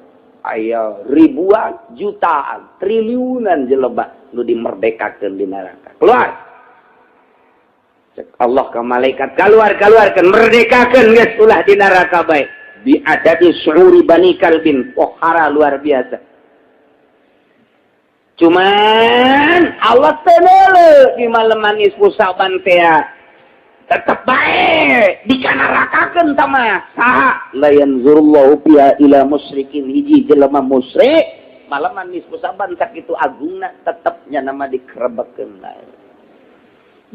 Speaker 1: aya ribuan, jutaan, triliunan jelema nu dimerdekakeun di neraka. Keluar, cek Allah ke malaikat, keluar, keluarkan, merdekakeun geus, ulah di neraka bae. Bi adadi syu'uri bani kalbin, pohara luar biasa. Cuman Allah teu di malam nisfu Sa'ban teh tetep bae dikanarakakeun tama saha. La yanzurullahu fiha ila musyrikin, hiji jelema musyrik malaman nisfu Sa'ban sakitu agungna tetepnya nama dikerebekeun bae.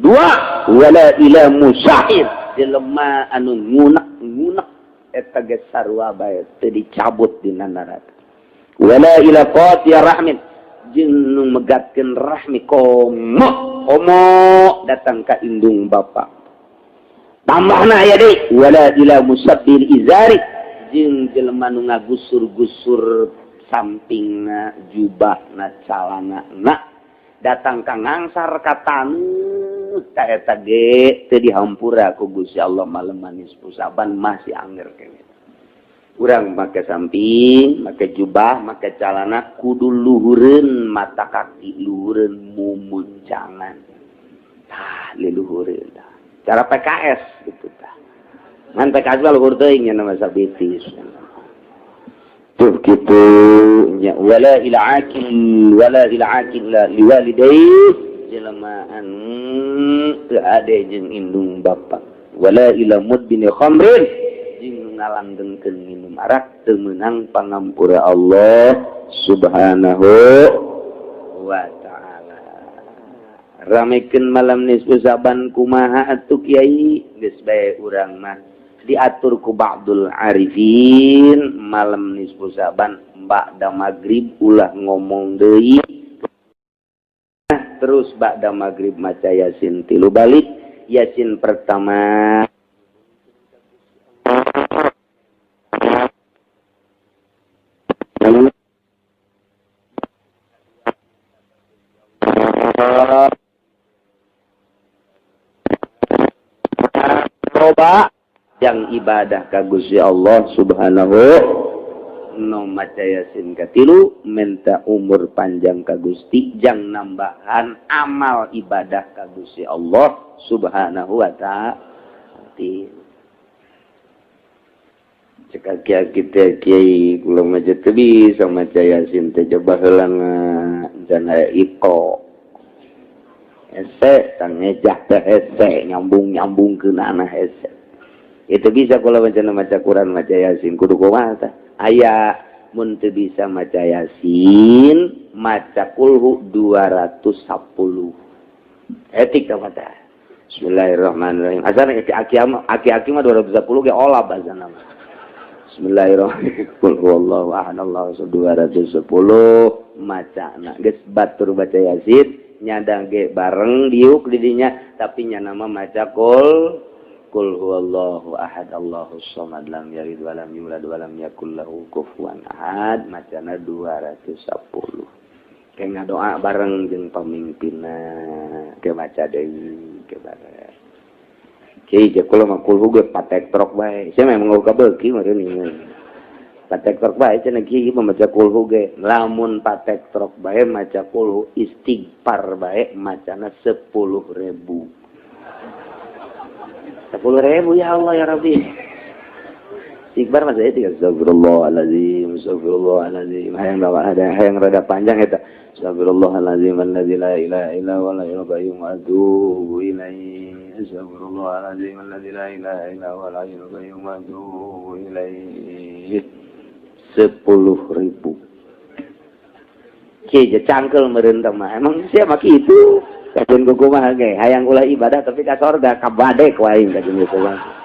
Speaker 1: Dua, wala ila musahir, jelema anu ngunek-ngunek eta ge sarua bae teu dicabut dina neraka. Wala ila qati'a rahmin, jeung nu megatkeun rahmi, komo komo datang ka indung bapa. Tambahna aya deui, wala ila musabbil izari, jeung jelema nu ngagusur-gusur sampingna jubahna, calana na, datang ka ngangsar ka taneuh ta, eta ge teu dihampura ku Gusti Allah. Malam nisfu Sa'ban masih anger keneh. Urang make samping, make jubah, make calana kudu luhureun mata kaki, luhureun mumuncangan tah, liluhureun tah. Cara PKS gitu tah. Ngan PKS mah luhur teuing nya nama sabitis. Tuh kitu nya, wala ila akil, wala ila akil la liwalidayhi, jelema anu teu ade jeung indung bapa. Wala ila mudbini khamrin, jeung ngalanggengkeun minum arak, teu meunang pangampura Allah Subhanahu wa Ta'ala. Ramekeun malam nisfu Sa'ban kumaha atuh, Kiai? Geus bae urang mah diatur ku ba'dul arifin, malam nisfu Sa'ban ba'da maghrib ulah ngomong deui. Terus ba'da maghrib maca Yasin tilu balik. Yasin pertama coba yang ibadah ka Gusti Allah Subhanahu no, maca Yasin katilu, minta umur panjang ka Gusti, jang nambahan amal ibadah ka Gusti Allah Subhanahu wa Ta'ala. Cek kita, "Kiai, kula mah teu bisa maca Yasin teh, coba heula can aya iko." Hese tangejah teh hese nyambung-nyambung ke anak hese. Itu bisa kalau maca maca Quran maca Yasin kudu kumaha tah? Aya mun teu bisa maca Yasin maca kulhu 210. Etik tah mata. Bismillahirrahmanirrahim. Asana aki-aki mah 210 ge olab asana mah. Bismillahirrahmanirrahim. Qul huwallahu ahad Allahu samad 210 macana geus batur baca Yasin nyadang ge bareng diuk didinya tapi nya nama maca qul qul huwallahu ahad Allahu samad lam yalid walam yulad walam yakul lahu kufuwan ahad macana 210. Ke ngadoa bareng jeung pamimpinna ke maca deui ke bareng. Kiai je kula mah kulhu ge patek trok bae. Sia memang eueuh kabeuki meureun ieu. Patek trok bae cenah kiai mah maca kulhu ge. Lamun patek trok bae maca kulhu istighfar bae macana 10.000. 10.000 ya Allah ya Rabbi. Istighfar mah saya tiga astagfirullahalazim, astagfirullahalazim. Hayang ada hayang rada panjang eta. Astagfirullahalazim allazi la ilaha illa huwal hayyul qayyum wa atubu ilaihi. Astagfirullahalazim allazi la ilaha illa huwal hayyul qayyum wa atubu ilaihi. 10.000. Kieu cangkel meureun teh mah. Emang sia mah kitu. Kajeun kumaha ge hayang ulah ibadah tapi ka sorga kabadek wae kajeun kumaha.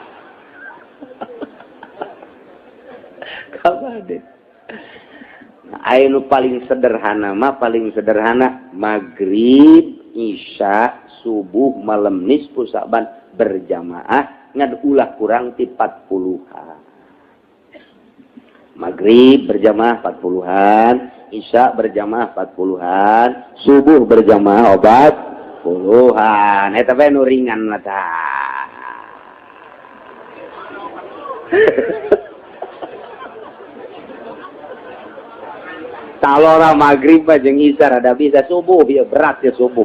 Speaker 1: Kabadek. Aya nu paling sederhana mah paling sederhana magrib, isya, subuh, malam nisfu Sa'ban berjamaah ngan ulah kurang ti 40-an. Magrib berjamaah 40-an, isya berjamaah 40-an, subuh berjamaah obat puluhan. Eta bae nu ringan mah tah. Talora magrib mah jeung isya rada bisa subuh ya berat ya subuh.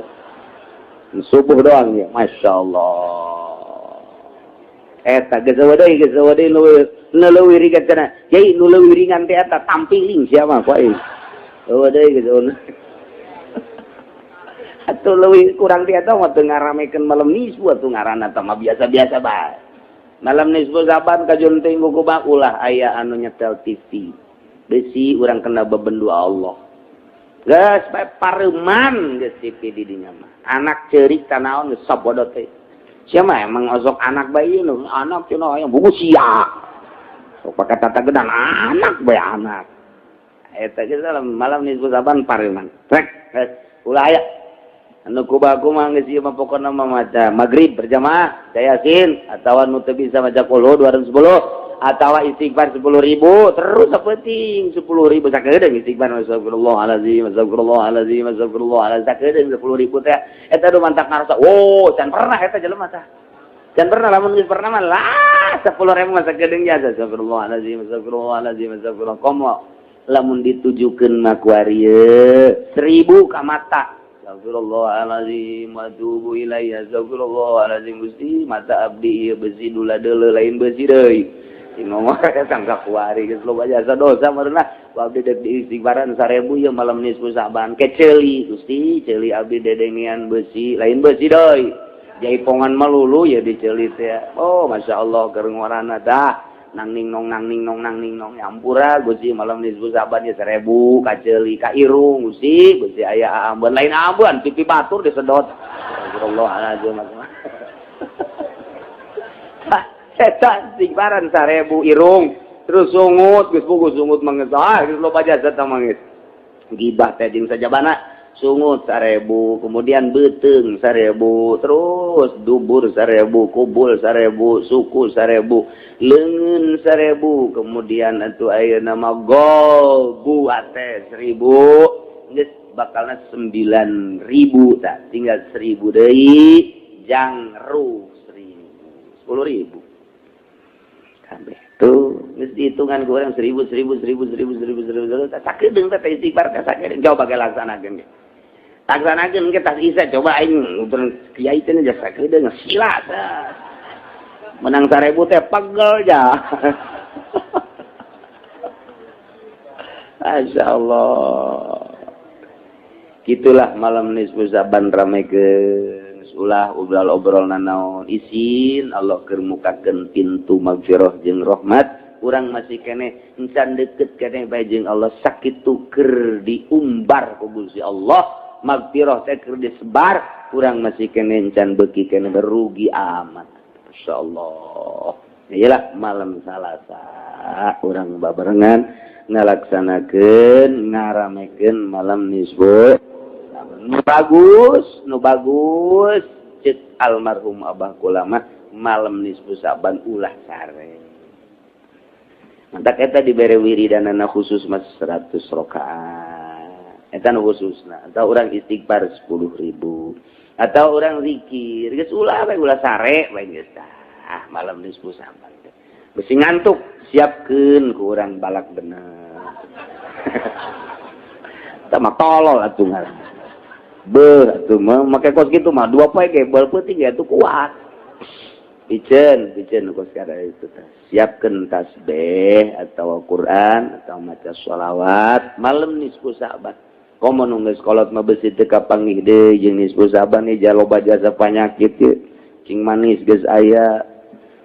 Speaker 1: Subuh doang ya, masyaallah. Eta geus deui nu leuwih ringan cenah. Yai nu leuwih ringan teh eta tampiling sia mah ku aing. Eueuh deui geus atuh leuwih kurang ti eta mah teu ngaramekeun malam nisfu atuh ngaranna teh mah biasa-biasa bae. Malam nisfu Saban kajun teh kumaha ulah aya anu nyetel TV. Besi urang kena bebendu Allah. Geus bae pareman geus TV di dinya mah. Anak ceurik tanaon geus sabodo teh. Sia mah emang osok anak bae ieu nu anak cenah aya buku sia. Sok pake tata gedan anak bae anak. Eta geus malam nisfu Saban pareman. Rek geus ulah aya anu kubaku mah geus ieu mah pokona mah maca magrib berjamaah Yasin atawa nu teu bisa maca qul 210 atawa istighfar 10.000 terus sapenting 10.000 sakedeung istighfar astagfirullahalazim astagfirullahalazim astagfirullahalazim sakedeung 10.000 teh eta nu mantak ngarasa wow can pernah eta jelema tah can pernah lamun geus pernah mah lah 10.000 mah sakedeung jasa astagfirullahalazim astagfirullahalazim astagfirullah komo lamun ditujukeun mah ku ari 1.000 ka mata astagfirullahalazim wa atubu ilaihi astagfirullahalazim Gusti mata abdi ieu besi dula deuleu lain besi deui ngomong tangka kuari geus loba jasa dosa meureunah ku abdi deuk diistighfaran 1000 ieu malam nisfu Sa'ban ke ceuli Gusti ceuli abdi dedengean besi lain besi deui jaipongan melulu ya diceuli teh oh masyaallah keur ngorana tah nang ning nong nang ning nong nang ning nong ampura Gusti malam nisfu Sa'ban ya 1000 ka ceuli ka irung Gusti Gusti aya ambeun lain ambeun pipi batur disedot astagfirullahalazim eta istighfaran 1000 irung terus sungut geus puguh sungut manggeus ah geus loba jasa tah manggeus gibah teh jeung sajabana sungut 1000 kemudian beuteung 1000 terus dubur 1000 kubul 1000 suku 1000 leungeun 1000 kemudian atuh ayeuna mah golbu ate 1000 geus bakalna 9000 tah tinggal 1000 deui jangru 1000 10.000 kabeh tuh geus dihitungan ku urang 1000 1000 1000 1000 1000 1000 sakedeung teh istighfar teh sakedeung coba ge laksanakeun ge laksanakeun ge tas isa coba aing utur kiai teh jasa sakedeung sila menang 1000 teh pegel ja masyaallah. Gitulah malam nisfu Sa'ban ramekeun ulah obrol-obrol nanaon isin Allah keur mukakeun pintu magfirah jeung rahmat. Urang masih keneh encan deket keneh bae jeung Allah sakitu keur diumbar ku Gusti Allah magfirah teh keur disebar urang masih keneh encan beuki keneh berugi amat. Masyaallah. Iyalah malam Salasa urang babarengan ngalaksanakeun ngaramekeun malam nisfu. Nu bagus, nu bagus cek almarhum Abah Kulama malam nisfu Sa'ban ulah sare. Mantak eta dibere wiridanana khusus mas 100 rakaat. Eta nu khususna atau urang istighfar 10.000 atau urang zikir geus ulah we ulah sare we geus tah malam nisfu Sa'ban. Besi ngantuk siapkeun ku urang balak bener. Tah mah tolol atuh ngaran. Beuh atuh mah make kos kitu mah dua poe ge bal peuting ge atuh kuat. Piceun, piceun kos kada itu tah. Siapkeun tasbih atau Quran atau maca sholawat malam nisfu Sa'ban. Komo nu geus kolot mah beusi teu kapanggih deui jeung nisfu Sa'ban ieu loba jasa panyakit ieu. Cing manis geus aya.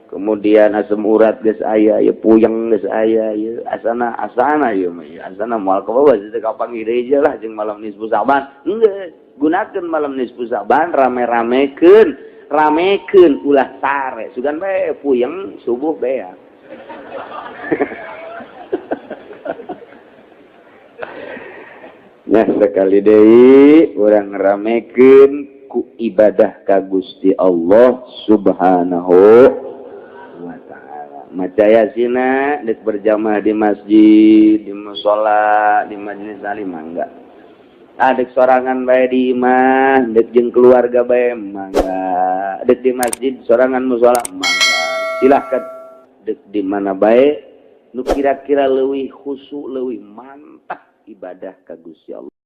Speaker 1: Kemudian asam urat geus aya, ieu puyeng geus aya, ieu asana asana ieu mah asana moal kabawa teu kapanggih deui lah jeung malam nisfu Sa'ban. Geus gunakeun malam nisfu Sa'ban rame-ramekeun, ramekeun ulah sare. Sugan bae puyeng subuh beak. Nah sekali deui urang ramekeun ku ibadah ka Gusti Allah Subhanahu wa ta'ala. Maca yasina dek berjamaah di masjid, di mushola, di majelis taklim mangga. Adek sorangan bae di imah, dek jeung keluarga bae mangga. Dek di masjid sorangan mushola mangga. Silahkan dek di mana bae nu kira-kira leuwih khusyuk, leuwih mantap ibadah ka Gusti Allah.